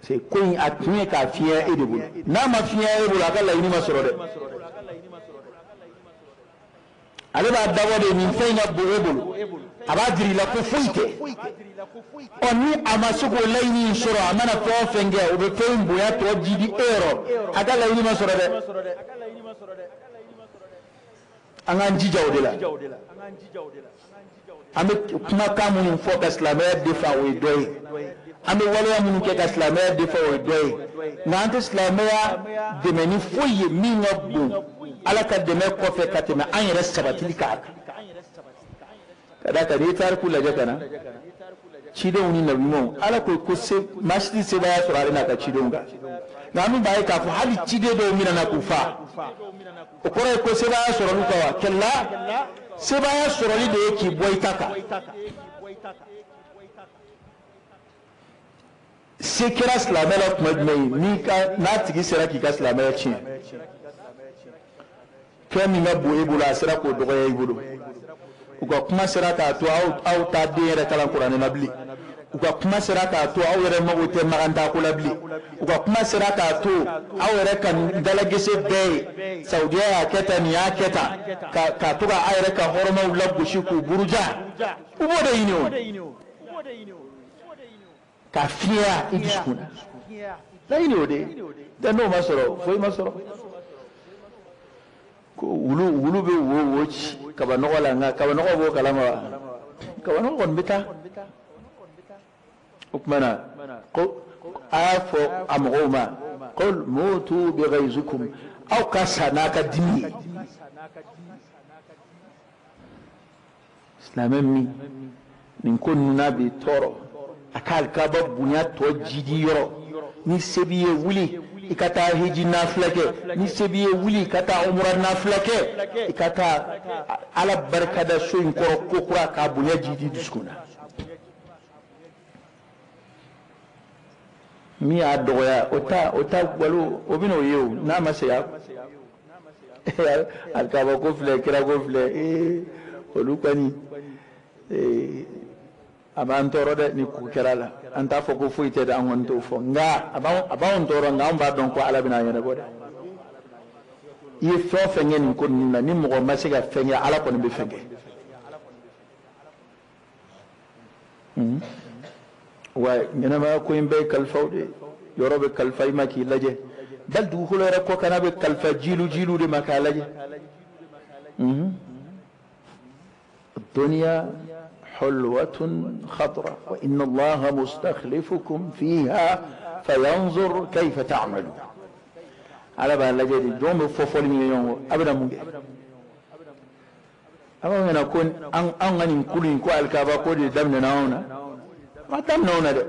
C'est ko in a tun ye k'a fiɲɛ e de bolo, n'a ma fiɲɛ e bolo, a ka laɲini ma sɔrɔ dɛ. Ale b'a dabɔ de nin fɛn in ka bon e bolo, a b'a jira i la ko foyi tɛ. Ɔ, ni a ma se k'o laɲini in sɔrɔ, a mana fɛn o fɛn kɛ, o bɛ fɛn in bonya tɔ jidi e yɔrɔ, a ka laɲini ma sɔrɔ dɛ. An k'an jija o de la. An bɛ kumakan minnu fɔ ka silamɛya defa, o ye dɔ ye. An bɛ waleya minnu kɛ ka silamɛya defa, o ye dɔ ye. Nka an tɛ silamɛya dɛmɛ ni foyi ye min ka bon Ala ka dɛmɛ kɔfɛ ka tɛmɛ an yɛrɛ sabatili kan. Ka d'a kan, n'i ye tariku lajɛ ka na cidenw ni nabiɲumanw, Ala ko ko maa si tɛ sebaaya sɔrɔ ale n'a ka cidenw kan. Nka an dun b'a ye k'a fɔ hali ciden dɔw minɛna k'u fa, o kɔrɔ ye ko sebaaya sɔrɔli kan wa? Kɛlɛ sebaaya sɔrɔli de ye k'i bɔ i ta kan. Se kɛra silamɛ la tuma jumɛn ye n'i ka n'a tigi sera k'i ka silamɛya tiɲɛ? Fɛn min ka bon e bolo, a sera k'o dɔgɔya i bolo. U ka kuma sera k'a to aw t'a den yɛrɛ kalan kuranɛ na bilen. U ka kuma sera k'a to aw yɛrɛ mago tɛ magantako la bilen. U ka kuma sera k'a to aw yɛrɛ ka dalagese bɛɛ ye Saudiya y'a kɛ tan, nin y'a kɛ tan, k'a to ka aw yɛrɛ ka hɔrɔmaw lagosi k'u buruja. U b'o de ɲini o, ka fiɲɛya i dusukun na. Laɲini o de ye tɛ, n'o ma sɔrɔ, foyi ma sɔrɔ. Ko wulu bɛ wo ci kabanɔgɔ la, nka kabanɔgɔ b'o kalama wa? Kabanɔgɔ kɔni bɛ taa. O tuma na ko a y'a fɔ a mɔgɔw ma: qul mutu bi ghayzikum, aw ka sa n'a ka dimi ye. Silamɛ min nin ko ninnu n'a b'i tɔɔrɔ, a ka alikaba bonya tɔ jidi yɔrɔ. Ni se b'i ye, wuli i ka taa hiji nafila kɛ. Ni se b'i ye, wuli i ka taa umura nafila kɛ. I ka taa Ala barikada so in kɔrɔ ko kura k'a bonya jidi dusukun na. Min y'a dɔgɔya, o ta walo, o bɛna o ye o n'a ma segin a alikaba ko filɛ, kira ko filɛ, olu kɔni. A b'an tɔɔrɔ dɛ ni ko kɛra la. An t'a fɔ ko foyi tɛ dɛ, an kɔni t'o fɔ, nka a b'anw tɔɔrɔ, nka anw b'a dɔn ko Ala bɛna a ɲɛnabɔ dɛ. I ye fɛn o fɛn kɛ nin ko ninnu na, ni mɔgɔ ma se ka fɛn kɛ, Ala kɔni bɛ fɛn kɛ. Wa ɲɛnamaya ko in bɛɛ ye kalifaw de ye. Yɔrɔ bɛ kalifa i ma k'i lajɛ, bali dugukolo yɛrɛ kɔkanna bɛ kalifa jilu jilu de ma k'a lajɛ. الدنيا حلوة خضراء وإن الله مستخلفكم فيها فينظر كيف تعملون. Ala b'a lajɛ de, jɔn bɛ fɔ fɔli min kɛ ɲɔgɔn kɔ, a bɛna mun kɛ? A b'a ɲɛna ko an ka nin kulu in ko alikaba ko de daminɛna anw na. A ma daminɛ anw na dɛ.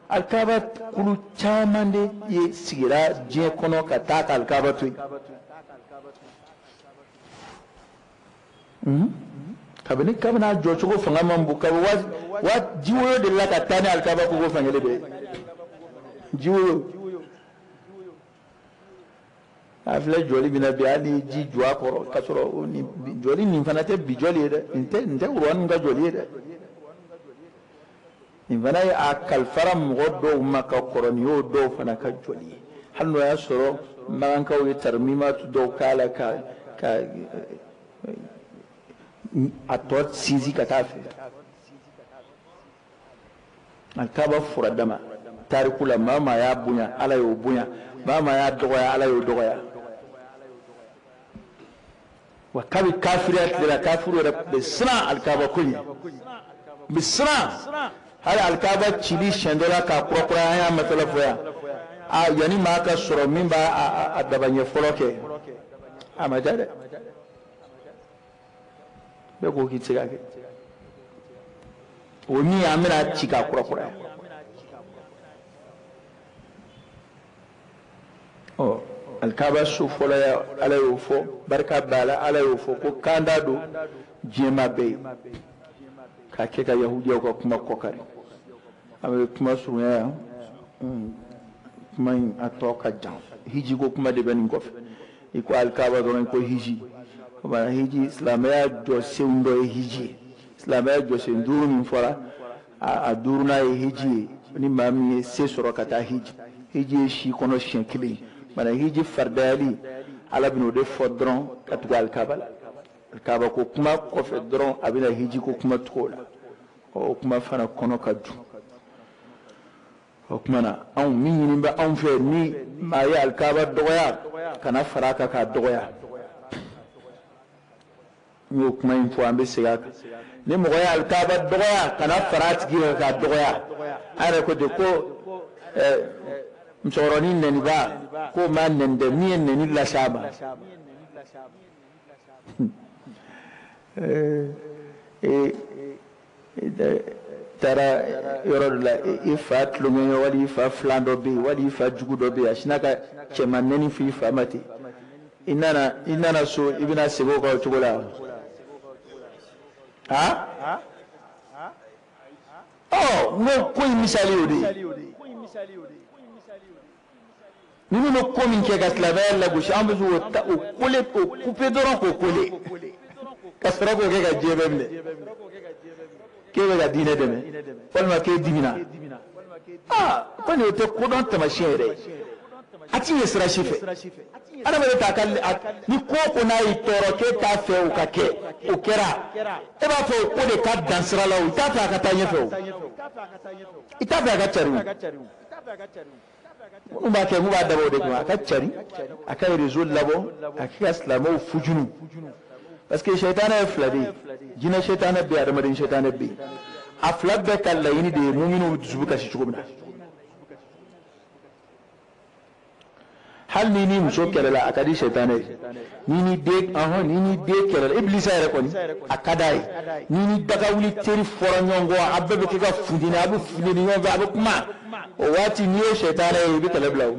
Alikaba kulu caman de ye sigira diɲɛ kɔnɔ ka taa ka alikaba to yen. Kabini kabini a jɔcogo fanga man bon, kabi wa jiwoyo de la ka taa ni alikaba kogo fankelen bɛɛ jiwoyo. A filɛ jɔli min na bi, hali ni ji jɔ a kɔrɔ, k'a sɔrɔ nin jɔli nin fana tɛ bi jɔli ye dɛ, nin tɛ kuranɛ ka jɔli ye dɛ. Nin fana ye a kalifara mɔgɔ dɔw ma ka kɔrɔ, nin y'o dɔw fana ka jɔli ye, hali n'o y'a sɔrɔ makankaw ye tarimimatu dɔw k'a la ka a tɔ sinsin ka taa fɛ. Alikaba furadama tariku la, maa maa y'a bonya, Ala y'o bonya, maa maa y'a dɔgɔya, Ala y'o dɔgɔya. Wa kabi kafiriya tile la, kafiriw yɛrɛ bɛ siran alikaba ko ɲɛ, bɛ siran hali alikaba cili siɲɛ dɔ la k'a kurakuraya. An y'a masala fɔ yan, a yanni maa ka sɔrɔ min b'a a dabaɲɛ fɔlɔ kɛ, a ma diya dɛ. Bɛɛ ko k'i tɛ se k'a kɛ. O min ye, an bɛna ci k'a kurakuraya. Ɔ alikaba so fɔlɔ ya, Ala y'o fɔ, barika b'a la, Ala y'o fɔ ko kanda don diɲɛmaa bɛɛ ye, k'a kɛ ka yahudiyaw ka kuma kɔkari. An bɛ kuma surunya yan, kuma in a tɔ ka jan. Hiji ko kuma de bɛ nin kɔfɛ. I ko alikaba dɔrɔn, i ko hiji. O b'a hiji, silamɛya jɔsenw dɔ ye hiji ye. Silamɛya jɔsen duuru min fɔra, a duurunan ye hiji ye. Ni maa min ye se sɔrɔ ka taa hiji, hiji ye si kɔnɔ siɲɛ kelen ye. Bana hiji faridayali, Ala bɛna o de fɔ dɔrɔn ka tugu alikaba la. Alikaba ko kuma kɔfɛ dɔrɔn, a bɛna hiji ko kuma tugu o la. O kuma fana kɔnɔ ka dun. O tuma na, anw min ɲini bɛ anw fɛ, ni maa ye alikaba dɔgɔya, kana fara a kan k'a dɔgɔya. N y'o kuma in fɔ, an bɛ segin a kan. Ni mɔgɔ ye alikaba dɔgɔya, kana fara a tigi kan k'a dɔgɔya. An yɛrɛ ko ten ko musokɔrɔnin nɛniba k'o ma nɛni dɛ, min ye nɛni lase a ma. Taara yɔrɔ dɔ la, i fa tulonkɛ wali i fa filan dɔ bɛ yen, wali i fa jugu dɔ bɛ yen, a sinna ka cɛman nɛni fɔ i fa ma ten. I nana so, i bɛna segin o kan o cogo la. Ha? Ɔ, n ko ko in misali y'o de ye. Ninnu bɛ ko min kɛ ka silamɛya lagosi, an bɛ se k'o ta o kole, o couper dɔrɔn k'o kole, ka sɔrɔ k'o kɛ ka diɲɛ bɛɛ minɛ. K'e bɛ ka diinɛ dɛmɛ, walima k'e dimina. Aa, kɔni o tɛ kodɔn taamasiyɛn yɛrɛ ye. A ti ɲɛ sira si fɛ. Adamaden t'a ka ni ko o ko n'a y'i tɔɔrɔ k'e t'a fɛ o ka kɛ, o kɛra. E b'a fɛ o ko de ka dan sira la o, i t'a fɛ a ka taa ɲɛfɛ o, i t'a fɛ a ka cari o. Minnu b'a kɛ, k'u b'a dabɔ o de kama, a ka cari, a ka réseau labɔ, a ka silamɛw fujunu. Parce que sɛtanɛ ye fila de ye, jinɛ sɛtanɛ bɛ yen, adamaden sɛtanɛ bɛ yen. A fila bɛɛ ka laɲini de ye muminuw dusu bɛ kasi cogo min na. Hali ni ni muso kɛlɛla, a ka di sɛtanɛ ye. Ni ni den, ɔhɔn, ni ni den kɛlɛla, ibilisa yɛrɛ kɔni a ka d'a ye. Ni ni dagawuli teri fɔra ɲɔgɔn kɔ, a bɛɛ bɛ kɛ ka funteni, a bɛ funteni ɲɔgɔn fɛ, a bɛ kuma. O waati n'i ye sɛtanɛ ye, i bɛ kɛlɛ bila o.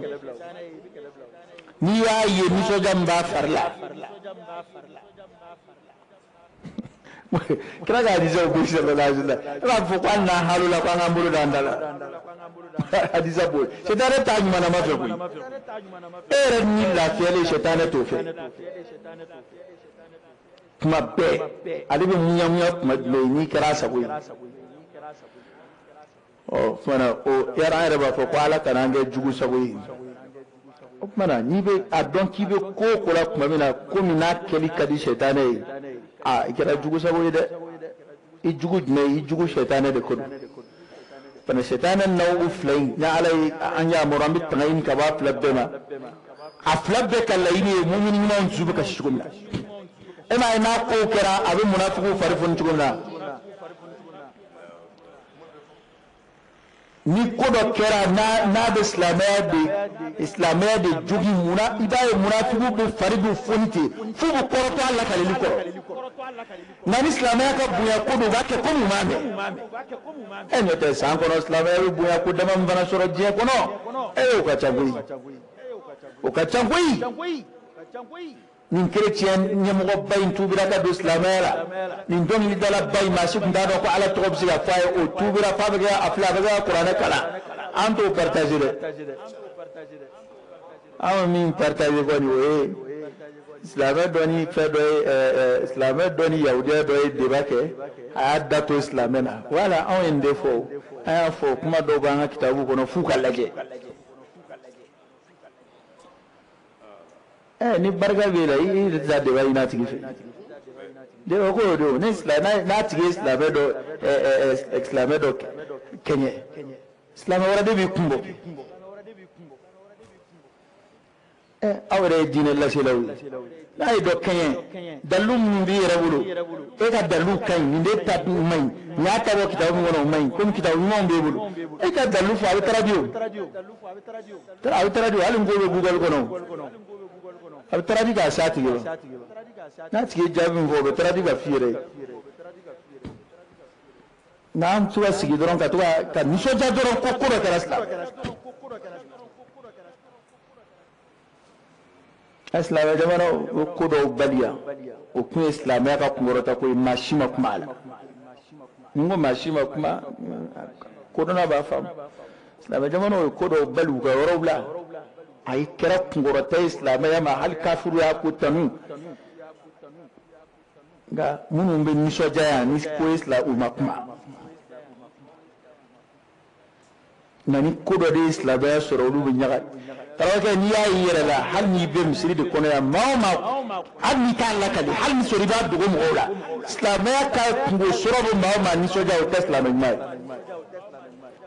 N'i y'a ye nisɔndiya min b'a fari la, kira ka hadisaw bɛ sallallahu alaihi wasallam, e b'a fɔ ko hali n'an halo la ko an k'an bolo d'an da la, hadisa b'o ye. Sɛtanɛ t'a ɲumanama fɛ koyi. E yɛrɛ ni lafiyalen, sɛtanɛ t'o fɛ. Kuma bɛɛ ale bɛ ŋuɲaŋuɲa kuma jumɛn n'i kɛra a sago ye. Ɔ tuma o yɛrɛ an yɛrɛ b'a fɔ ko Ala kana an kɛ jugu sago ye. O tuma na n'i bɛ a dɔn k'i bɛ ko o ko la tuma min na, ko min n'a kɛli ka di sɛtanɛ ye, aa, i kɛra jugu sago ye dɛ. I jugu jumɛn? I jugu sɛtanɛ de ko don. Fana sɛtanɛ n'aw fila in, ni Ala ye an yamaru, an bɛ tanga ɲini ka bɔ a fila bɛɛ ma. A fila bɛɛ ka laɲini ye mumini ɲumanw dusu bɛ kasi cogo min na. E m'a ye, n'a ko kɛra, a bɛ munafigiw fari foni cogo min na. Ni ko dɔ kɛra n'a bɛ silamɛya de jogin, munna i b'a ye munafigiw bɛ fari bɛ foni ten f'u bɛ kɔrɔtɔ a lakaleli kɔrɔ? Nka ni silamɛya ka bonya ko don, u b'a kɛ komi u m'a mɛn. E ɲɔ tɛ, san kɔnɔ silamɛya bɛ bonya ko dama min fana sɔrɔ diɲɛ kɔnɔ, e, o ka ca koyi, o ka ca koyi. Nin kerecɛn ɲɛmɔgɔba in tuubira ka don silamɛya la. Nin dɔnkilidalaba in, maa si tun t'a dɔn ko Ala tɔgɔ bɛ se ka fɔ a ye, o tuubira f'a bɛ kɛ a filɛ, a bɛ kɛ ka kuranɛ kalan. An t'o partager dɛ. An bɛ min partager kɔni, o ye silamɛ dɔ ni fɛn dɔ ye, silamɛ dɔ ni yahudiya dɔ ye débat kɛ, a y'a da to silamɛ na. Wala anw ye nin de fɔ, an y'a fɔ kuma dɔw b'an ka kitabu kɔnɔ f'u ka lajɛ. Ni barika b'e la, i yɛrɛ tɛ taa débat ɲini a tigi fɛ. Débat ko y'o de o. Ni silamɛ n'a tigi ye silamɛ dɔ kɛɲɛ, silamɛ wɛrɛ de b'i kun bɔ. Aw yɛrɛ ye diinɛ laselaw ye. N'a ye dɔ kɛɲɛ, dalilu minnu b'i yɛrɛ bolo, e ka dalilu ka ɲi, nin de ta man ɲi, nin y'a ta bɔ kitabu min kɔnɔ, o man ɲi. Komi kitabu ɲumanw b'e bolo, e ka dalilu fɔ, a bɛ traduit o, a bɛ traduit. Hali n ko bɛ Google kɔnɔ, a bɛ traduit k'a s'a tigi ma. N'a tigi ye jaabi min fɔ, o bɛ traduit ka f'i yɛrɛ ye. Nka an to ka sigi dɔrɔn ka to ka nisɔndiya dɔrɔn ko ko dɔ kɛra silamɛ. Silamɛ jamana o ko dɔw baliya, o kun ye silamɛya ka kunkɔrɔta ko ye. Maa si ma kuma a la. Ni n ko maa si ma kuma, kodɔnna b'a faamu. Silamɛ jamanaw ye ko dɔw bali u ka yɔrɔw la, a ye kɛra kunkɔrɔta ye silamɛya ma, hali kafiru y'a ko tanu. Nka minnu bɛ nisɔndiya yan ni ko ye silamɛ, u ma kuma. Nka ni ko dɔ de ye silamɛya sɔrɔ, olu bɛ ɲaga. Karamɔgɔkɛ, n'i y'a y'i yɛrɛ la, hali n'i bɛ misiri de kɔnɔ yan, maa o maa, hali n'i t'a lakali, hali ni sɔrɔ i b'a dogo mɔgɔw la, silamɛya ka kungo sɔrɔ bɛ maa o maa nisɔndiya, o tɛ silamɛ ɲuman ye.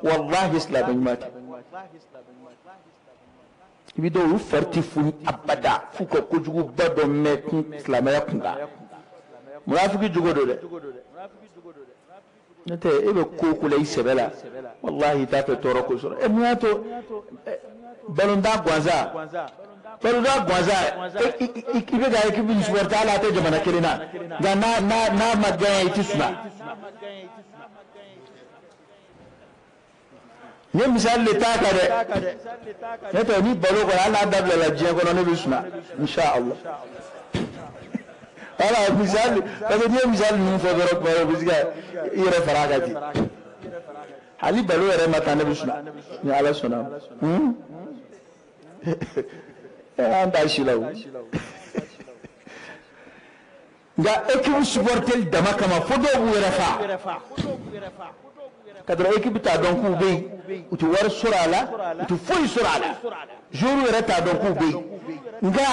Walahi, silamɛ ɲuman tɛ. I bɛ dɔw, olu fari tɛ foni abada f'u ka kojuguba dɔ mɛn kun silamɛya kun kan. Munafiki jogo don dɛ. N'o tɛ, e bɛ ko o ko la i sɛbɛ la, walahi, i t'a fɛ tɔɔrɔ ko sɔrɔ. E mun y'a to balontan gansan, balontan gansan, i bɛ ka équipe min supporter, hali a tɛ jamana kelen na, nka n'a ma gagner, i tɛ suna. N ye misali de t'a kan dɛ. N'o tɛ, ni balo kɔni, hali n'a dabilala diɲɛ kɔnɔ, ne bɛ suna, inshallah. Voilà, misali, parce que n'i ye misali ninnu fɔ dɔrɔn, kuma dɔ, i bɛ se ka i yɛrɛ fara a kan ten. Hali balo yɛrɛ ma taa, ne bɛ suna ni Ala sɔnna. An t'a si la o. Nka équipe supporter dama kama, fo dɔw b'u yɛrɛ fa ka dɔrɔn équipe t'a dɔn k'u bɛ yen, u tɛ wari sɔrɔ a la, u tɛ foyi sɔrɔ a la, joueur yɛrɛ t'a dɔn k'u bɛ yen. Nka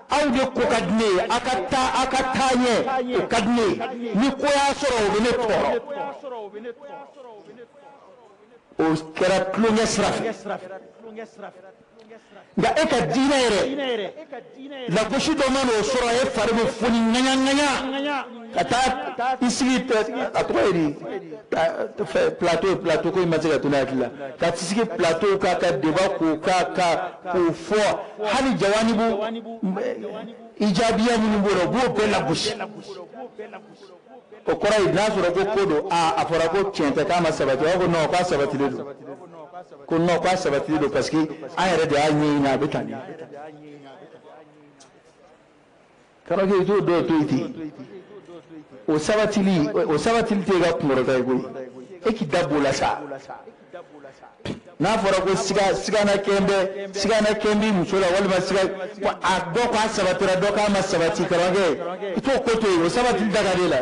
aw de ko ka di ne ye, aw ka taa, aw ka taa ɲɛ, o ka di ne ye. Ni ko y'a sɔrɔ, o bɛ ne tɔɔrɔ. O kɛra tulonkɛ sira fɛ. Nka e ka diinɛ yɛrɛ lagosi dɔ ma n'o sɔrɔ, e fari bɛ foni ŋaɲa ŋaɲa ka taa i sigi, a tɔgɔ ye di, plateau, plateau ko in ma se ka to ne hakili la, ka t'i sigi plateau kan ka débat k'o kan ka k'o fɔ, hali jawanibu ijabiya minnu b'o la, u b'o bɛɛ lagosi. O kɔrɔ ye, n'a sɔrɔ ko ko don, a fɔra ko tiɲɛ tɛ, k'a ma sabati, o b'a fɔ non, k'a sabatilen don, ko non, k'a sabatilen don, parce que an yɛrɛ de y'a ɲɛɲini, a bɛ tan de. Karamɔgɔkɛ, i t'o dɔw to yen ten. O sabatili tɛ e ka kunkɔrɔta ye koyi. E k'i da b'o la sa. N'a fɔra ko sigana kɛn bɛ sigana kɛn b'i muso la walima siga a dɔ k'a sabatira dɔ k'a ma sabati karamɔgɔkɛ i t'o ko to yen o sabati daga de la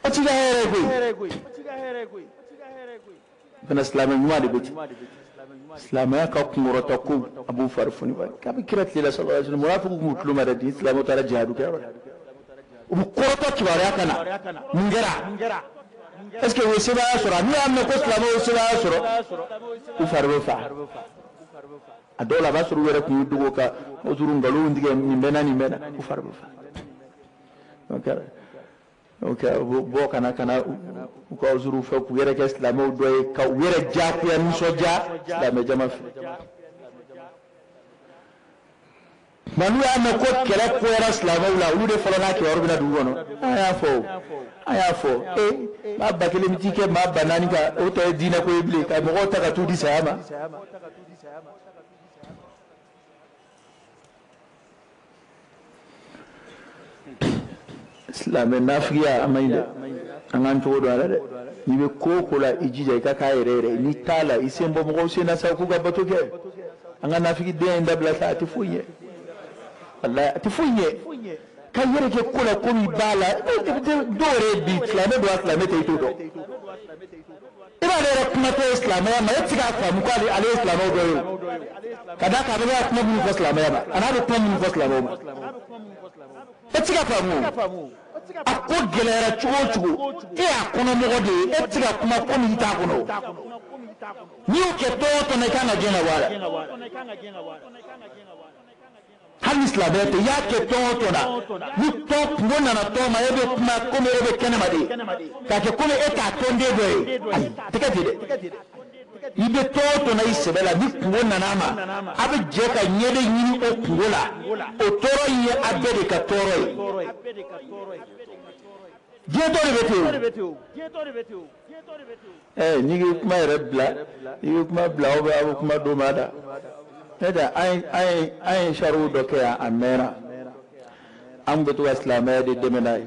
o ti ka hɛrɛ koyi. Fana silamɛ ɲuman de bɛ ten silamɛya ka kunkɔrɔta ko a b'u fari foni kabi kira tile la sallallahu alaihi wasallam munafiqu kun tulo ma dɛ ni silamɛw taara jihadu kɛyɔrɔ la u bɛ kɔrɔtɔ kibaruya ka na mun kɛra. Est-ce que u ye sebaaya sɔrɔ n'u y'a mɛn ko silamɛw ye sebaaya sɔrɔ u fari bɛ fa a dɔw la a b'a sɔrɔ u yɛrɛ kun y'u dogo ka zuru nkalonw tigɛ nin bɛ na nin bɛ na u fari bɛ fa donc bɔ kana kana u ka zuru fɛ k'u yɛrɛ kɛ silamɛw dɔ ye ka u yɛrɛ diyagoya nisɔndiya silamɛ jama fɛ. Nka n'u y'a mɛn ko kɛlɛ koyara silamɛw la olu de fɔlɔ n'a kibaru bɛna dugu kɔnɔ an y'a fɔ o an y'a fɔ ee maa 1000 bɛ t'i kɛ maa 4000 kan o tɔ ye diinɛ ko ye bilen ka mɔgɔw ta ka t'u di saya ma. Silamɛ nafigiya a man ɲi dɛ an k'an cogo dɔn a la dɛ n'i bɛ ko o ko la i jija i ka k'a yɛrɛ yɛrɛ n'i t'a la i sen bɔ mɔgɔw sen na sa k'u ka bato kɛ an ka nafigidenya in dabila sa a tɛ foyi ɲɛ walayi a tɛ foyi ɲɛ ka yɛrɛ kɛ ko la komi i b'a la dɔw yɛrɛ bi silamɛ don a silamɛ tɛ i t'o dɔn i b'ale yɛrɛ kumatɔ ye silamɛya ma e tɛ se k'a faamu k'ale ale ye silamɛw dɔ ye o ka d'a kan a bɛ ka kuma minnu fɔ silamɛya ma a n'a bɛ kuma minnu fɔ silamɛw ma e tɛ se ka faamu a ko gɛlɛyara cogo o cogo e y'a kɔnɔmɔgɔ de ye e tɛ se ka kuma komi i t'a kɔnɔ n'i y'o kɛ tɔn o tɔn na i kan ka gɛn ka bɔ a la hali ni silamɛya tɛ i y'a kɛ tɔn o tɔn na ni tɔn kungo nana tɔn ma e bɛ kuma komi e bɛ kɛnɛma de k'a kɛ komi e t'a tɔnden dɔ ye ayi a tɛ kɛ ten dɛ i bɛ tɔn o tɔn na i sɛbɛ la ni kungo nana a ma a bɛ jɛ ka ɲɛ de ɲini o kungo la o tɔɔrɔ in ye a bɛɛ de ka tɔɔrɔ ye diɲɛ tɔ de bɛ ten o. N'i k'i kuma yɛrɛ bila n'i k'i kuma bila aw bɛ aw bɛ kuma don ma da ne tɛ an ye sariw dɔ kɛ yan a mɛnna an bɛ to ka silamɛya de dɛmɛ n'a ye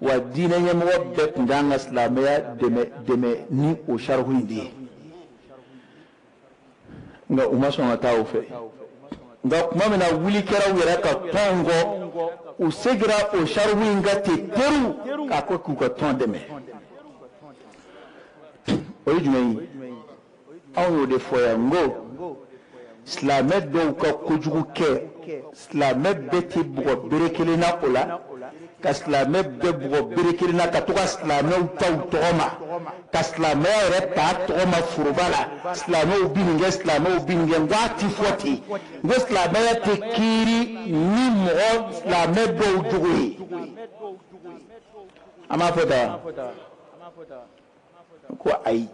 wa diinɛ ɲɛmɔgɔ bɛɛ tun kan ka silamɛya dɛmɛ ni o sariw in de ye nka u ma sɔn ka taa o fɛ nka tuma min na wuli kɛra u yɛrɛ ka tɔn kɔ u seginna o sariw in kan ten teru k'a ko k'u ka tɔn dɛmɛ o ye jumɛn ye anw y'o de fɔ yan n ko silamɛ dɔw ka kojugu kɛ silamɛ bɛɛ tɛ bugɔ bere kelen na o la ka silamɛ bɛɛ bugɔ bere kelen na ka to ka silamɛw ta u tɔgɔ ma ka silamɛya yɛrɛ ta tɔgɔ ma foroba la silamɛw bi nin kɛ silamɛw bi nin kɛ n ko a ti fɔ ten n ko silamɛya tɛ kiiri ni mɔgɔ silamɛ dɔw jogo ye an b'a fɔ tan ko ayi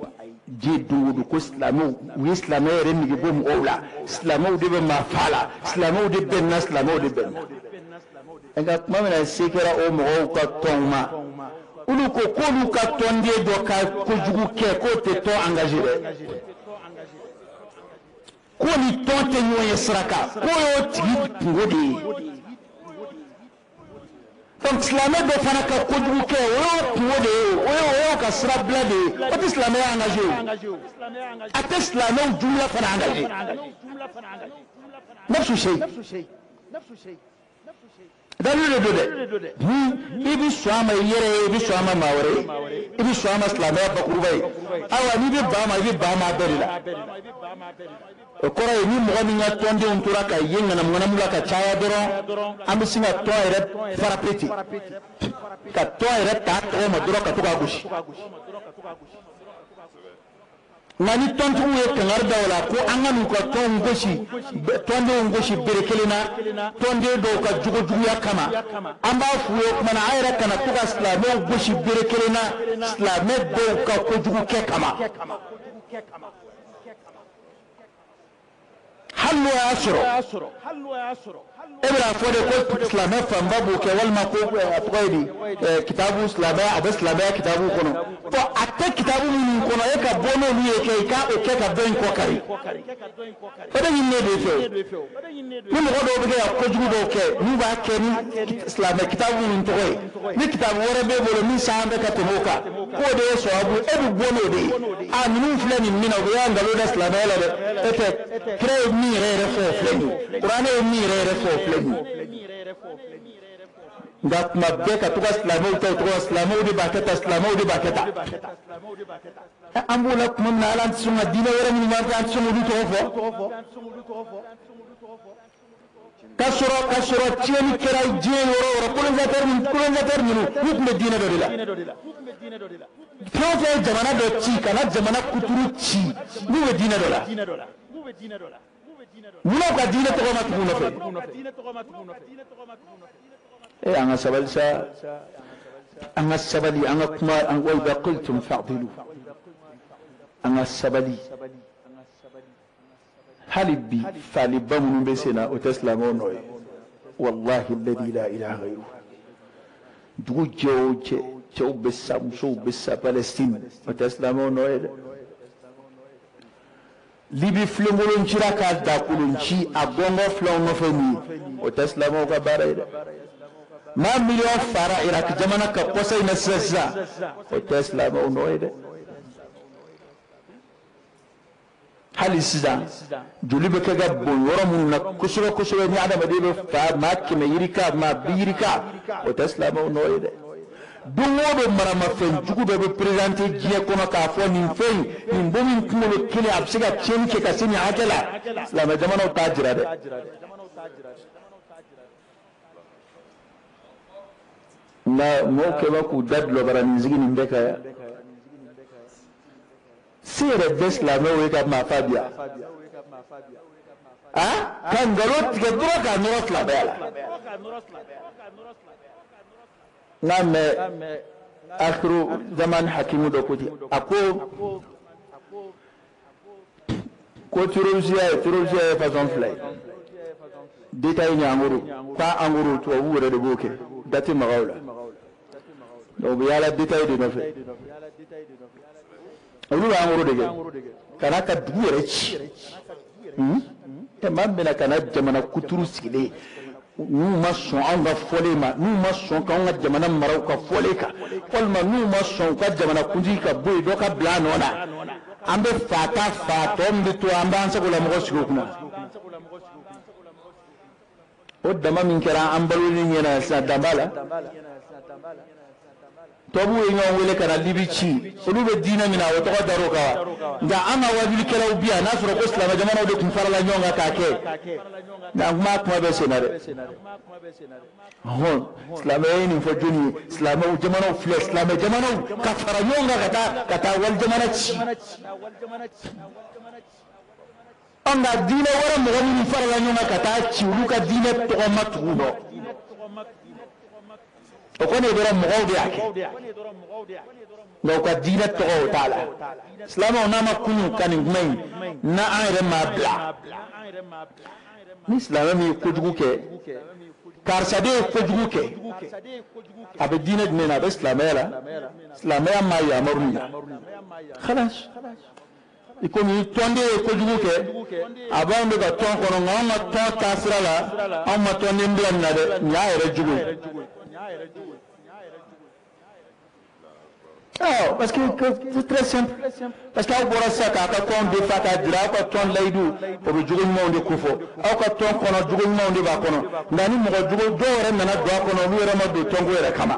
diɲɛ don o don ko silamɛw u ye silamɛ yɛrɛ nege bɔ mɔgɔw la silamɛw de bɛ maa fa la silamɛw de bɛ nin na silamɛw de bɛ nin na nka tuma min na se kɛra o mɔgɔw ka tɔnw ma olu ko k'olu ka tɔnden dɔ ka kojugu kɛ k'o tɛ tɔn engagé dɛ k'o ni tɔn tɛ ɲɔgɔn ye sira kan k'o y'o tigi kungo de ye. Donc silamɛ dɔ fana ka kojugu kɛ o y'o kungo de ye o y'o ka sira bila de ye o tɛ silamɛya engagé o a tɛ silamɛw jumla fana engagé nafsu sey dalilu de don dɛ ni i bɛ sɔn a ma i yɛrɛ ye i bɛ sɔn a ma maa wɛrɛ ye i bɛ sɔn a ma silamɛya bakuruba ye ayiwa n'i bɛ ban a ma i bɛ ban a ma a bɛɛ de la o kɔrɔ ye ni mɔgɔ min ka tɔndenw tora ka ye ŋanamu la ka caya dɔrɔn an bɛ sin ka tɔn yɛrɛ farape ten ka tɔn yɛrɛ ta tɔgɔ ma dɔrɔn ka to k'a gosi nka ni tɔntigiw ye kangari da o la ko an ka n'u ka tɔnw gosi tɔndenw gosi bere kelen na tɔnden dɔw ka jogojuguya kama an b'a f'u ye o tuma na an yɛrɛ kana to ka silamɛw gosi bere kelen na silamɛ dɔw ka kojugu kɛ kama. Hali n'o y'a sɔrɔ e bɛna fɔ de ko silamɛ fanba b'o kɛ walima ko a tɔgɔ ye di kitabu silamɛya a bɛ silamɛya kitabu kɔnɔ bɔn a tɛ kitabu minnu kɔnɔ e ka bɔ n'olu ye kɛ i ka o kɛ ka dɔ in kɔ kari o de ɲininen de fɛ ni mɔgɔ dɔw bɛ kɛ ka kojugu dɔw kɛ n'u b'a kɛ ni silamɛ kitabu minnu tɔgɔ ye ni kitabu wɛrɛ b'e bolo min san bɛ ka tɛmɛ o kan k'o de ye sababu e bɛ bɔ n'o de ye. A ninnu filɛ nin min na, u y'a nkalon da silamɛya la dɛ. E tɛ kira ye min yɛrɛ yɛrɛ fɔ o filɛ nin ye, kuranɛ ye min yɛrɛ yɛrɛ fɔ o filɛ nin ye. Nka tuma bɛɛ ka to ka silamɛw ta o tɔgɔ la, silamɛw de b'a kɛ tan, silamɛw de b'a kɛ tan. An b'o la tuma min na, hali an tɛ sɔn ka diinɛ wɛrɛ minnu b'an fɛ, an tɛ sɔn k'olu tɔgɔ fɔ. Ka sɔrɔ tiɲɛni kɛra diɲɛ yɔrɔ o yɔrɔ, colonisateur ninnu, n'u tun bɛ diinɛ dɔ de la, fɛn o fɛn ye jamana dɔ ci ka na jamana kuturu ci, n'u bɛ diinɛ dɔ la, munna u ka diinɛ tɔgɔ ma tugu u nɔfɛ? E, an ka sabali sa, an ka sabali, an ka kuma an wa idha qultum fa'dilu. An ka sabali hali bi. Faaliba minnu bɛ sen na, o tɛ silamɛw nɔ ye. Wallahi alladhi la ilaha ghayruhu, dugu jɛ o jɛ, cɛw bɛ sa, musow bɛ sa Palestine, o tɛ silamɛw nɔ ye dɛ. Libi filenkolon cira k'a dakolon ci, a gɔngɔ filaw nɔfɛ nin ye, o tɛ silamɛw ka baara ye dɛ. Maa miliyɔn fara Irak jamana kan kɔsa in na sisan sisan, o tɛ silamɛw nɔ ye dɛ. Hali sisan joli bɛ kɛ ka bon yɔrɔ minnu na kosɛbɛ kosɛbɛ, ni adamaden bɛ fa maa 100 yirika, maa 20 yirika, o tɛ silamɛw nɔ ye dɛ. Don o don, maramafɛn jugu dɔ bɛ présenter diɲɛ kɔnɔ k'a fɔ nin fɛn in, nin bon min kunkolo kelen, a bɛ se ka tiɲɛni kɛ ka se nin hakɛ la, silamɛ jamanaw t'a jira dɛ. Nka mɔgɔw kɛ bɛ k'u da dulɔbaranin sigi nin bɛɛ kan yan. Se yɛrɛ bɛ silamɛw ye ka maa fa bi yan, a ka nkalon tigɛ dɔrɔn k'a nɔrɔ silamɛya la. N'a mɛn akhiru zaman hakimu dɔ ko ten, a ko terrorisiya ye façon fila ye: détail ni en gros. K'a en gros, tubabuw yɛrɛ de b'o kɛ, da tɛ maga o la. Donc u bɛ yaala détail de nɔfɛ. Olu bɛ en gros de kɛ ka n'a ka dugu yɛrɛ ci. Ɛ, maa min bɛna ka na jamana kuturu sigilen, n'u ma sɔn anw ka fɔlen ma, n'u ma sɔn k'anw ka jamana mara u ka fɔlen kan, walima n'u ma sɔn u ka jamana kuntigi ka bɔ yen, dɔ ka bila a nɔ na, an bɛ fa ta fa tɔ min bɛ to, an b'an sagolamɔgɔ sigi o kunna. O dama min kɛra an baloli ɲɛna sisan, dan b'a la. Tubabuw ye ɲɔgɔn wele ka na Libi ci, olu bɛ diinɛ min na, o tɔgɔ dar'o kan wa? Nka an ka wajulikɛlaw bi yan, n'a sɔrɔ ko silamɛ jamanaw de tun farala ɲɔgɔn kan k'a kɛ, nka kuma bɛ sen na dɛ. Hɔn, silamɛya ye nin fɔ jɔnni ye? Silamɛw jamanaw filɛ, silamɛ jamanaw ka fara ɲɔgɔn kan ka taa wali jamana ci. Ɔ, nka diinɛ wɛrɛ mɔgɔ minnu farala ɲɔgɔn kan ka taa ci, olu ka diinɛ tɔgɔ ma tugu nɔ. O kɔni ye dɔrɔn mɔgɔw de y'a kɛ, nka u ka diinɛ tɔgɔ, o t'a la. Silamɛw, n'a ma kunu ka nin kuma in na, an yɛrɛ m'a bila. Ni silamɛ min ye kojugu kɛ, karisa de ye kojugu kɛ, a bɛ diinɛ jumɛn na? A bɛ silamɛya la, silamɛya m'a yamaru nin na, khalas. I komi tɔnden ye kojugu kɛ, a b'anw de ka tɔn kɔnɔ, nka anw ka tɔn taasira la, anw ma tɔnden bila nin na dɛ, nin y'a yɛrɛ jugu ye. Oh, parce que c'est très simple. Parce que aw bɔra sisan k'a ka tɔn defa k'a jira, aw ka tɔn layidu, o bɛ jogo ɲumanw de kofɔ. Aw ka tɔn kɔnɔ, jogo ɲumanw de b'a kɔnɔ. Nka ni mɔgɔ jogo dɔw yɛrɛ nana don a kɔnɔ, olu yɛrɛ ma don tɔnko yɛrɛ kama.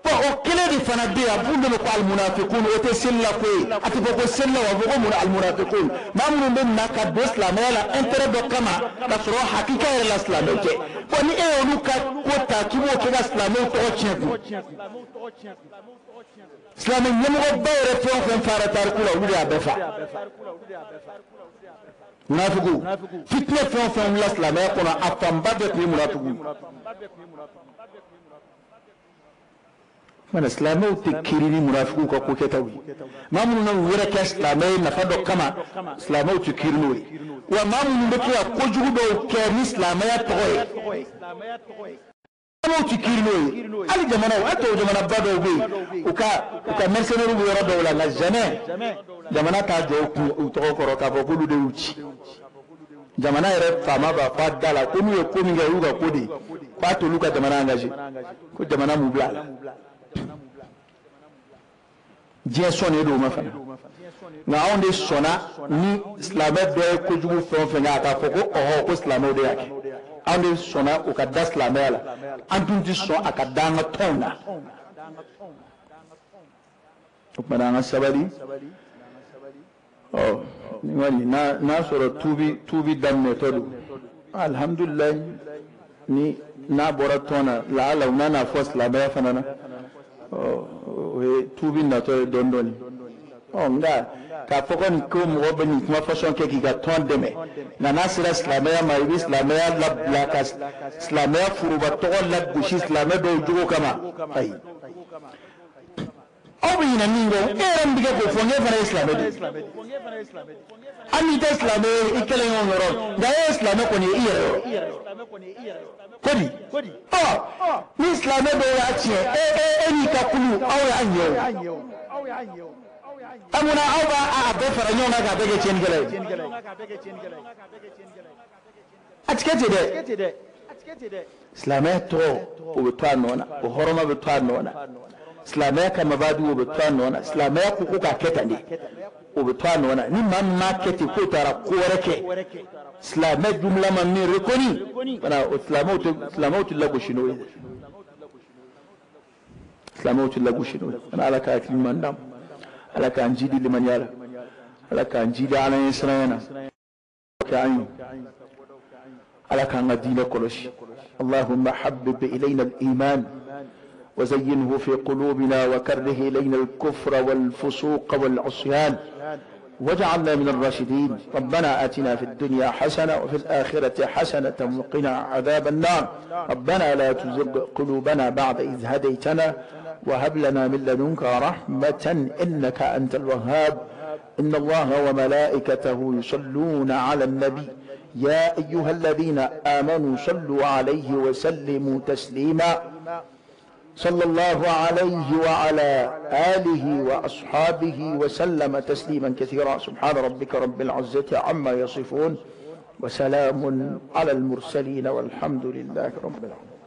Bon, o kelen de fana bɛ yen, a b'u de ko alimunafikun, o tɛ seli la ko ye. A tɛ fɔ ko seli la, o bɛ fɔ ko mun? Alimunafikun, maa minnu bɛ na ka don silamɛya la intérêt dɔ kama, ka sɔrɔ hakika yɛrɛ la silamɛw tɛ. Bon, ni e y'olu ka ko ta k'i b'o kɛ ka silamɛw tɔgɔ tiɲɛ kun, silamɛ ɲɛmɔgɔba yɛrɛ fɛn o fɛn fara tariku la, olu de y'a bɛɛ fa. Munafiku, fitinɛ fɛn o fɛn wulila silamɛya kɔnɔ, a fanba bɛɛ tun ye munafiku. Mana silamɛw tɛ kiiri ni munafikiw ka ko kɛtaw ye. Maa minnu na u yɛrɛ kɛ silamɛ ye nafa dɔ kama, silamɛw tɛ kiiri n'o ye. Wa maa minnu bɛ kɛ ka kojugu dɔw kɛ ni silamɛya tɔgɔ ye, silamɛw tɛ kiiri n'o ye. Hali jamanaw, hali tubabu jamanaba dɔw bɛ yen, u ka mercenaires bɛ yɔrɔ dɔw la, nka jamais jamana t'a jɔ u kun u tɔgɔ kɔrɔ k'a fɔ k'olu de y'u ci. Jamana yɛrɛ faama b'a fɔ a da la ko n'u ye ko min kɛ, o y'u ka ko de ye, k'a t'olu ka jamana engagé, ko jamana m'u bila a la. Diɲɛ sɔnnen don o ma fana. Nka anw de sɔnna ni silamɛ dɔ ye kojugu fɛn o fɛn kɛ, a k'a fɔ ko ɔhɔ, ko silamɛw de y'a kɛ. Anw de sɔnna o ka da silamɛya la, an dun tɛ sɔn a ka da an ka tɔnw na. O tuma na an ka sabali. Ɔ nin kɔni, n'a sɔrɔ tuubi daminɛtɔ don, alihamudulilayi. Ni n'a bɔra tɔn na, laala u nana fɔ silamɛya fana na, ɔ o ye tuubi natɔ ye dɔɔni dɔɔni. Ɔ nka k'a fɔ kɔni ko mɔgɔ bɛ nin kuma fasɔn kɛ k'i ka tɔn dɛmɛ, nka n'a sera silamɛya ma, i bɛ silamɛya labila ka silamɛya foroba tɔgɔ lagosi silamɛ dɔw jogo kama, ayi. Aw bɛ ɲinɛ min kɔ, e yɛrɛ min bɛ kɛ k'o fɔ, n'e fana ye silamɛ de ye. Hali n'i tɛ silamɛ ye i kɛlen ɲɔgɔn yɔrɔ, nka e ye silamɛ kɔni ye i yɛrɛ yɔrɔ kodi. Ɔ ni silamɛ dɔw y'a tiɲɛ, e e e n'i ka kulu, aw y'a ɲɛ o. A munna aw b'a a bɛɛ fara ɲɔgɔn kan k'a bɛɛ kɛ tiɲɛnikɛla ye? A ti kɛ ten dɛ. Silamɛya tɔgɔ, o bɛ to a nɔ na, o hɔrɔma bɛ to a nɔ na. Silamɛya ka mabadi, o bɛ to a nɔ na. Silamɛya ko k'a kɛ tan de, o bɛ to a nɔ na. Ni maa min m'a kɛ ten, k'o taara ko wɛrɛ kɛ, silamɛ jumla ma min reconnu fana, o silamɛw tɛ lagosi n'o ye dɛ. Silamɛw tɛ lagosi n'o ye fana. Ala ka hakili ɲuman d'an ma, Ala k'an jidi limaniya la, Ala k'an jidi Ala ɲɛ siranya na kɛ an ye. Ala k'an ka diinɛ kɔlɔsi. اللهم حبب إلينا الإيمان وزينه في قلوبنا، وكره إلينا الكفر والفسوق والعصيان، واجعلنا من الراشدين. ربنا آتنا في الدنيا حسنة وفي الآخرة حسنة وقنا عذاب النار. ربنا لا تزغ قلوبنا بعد إذ هديتنا، وهب لنا من لدنك رحمة إنك أنت الوهاب. إن الله وملائكته يصلون على النبي، يا أيها الذين آمنوا صلوا عليه وسلموا تسليما. صلى الله عليه وعلى آله وأصحابه وسلم تسليما كثيرا. سبحان ربك رب العزة عما يصفون، وسلام على المرسلين، والحمد لله رب العالمين.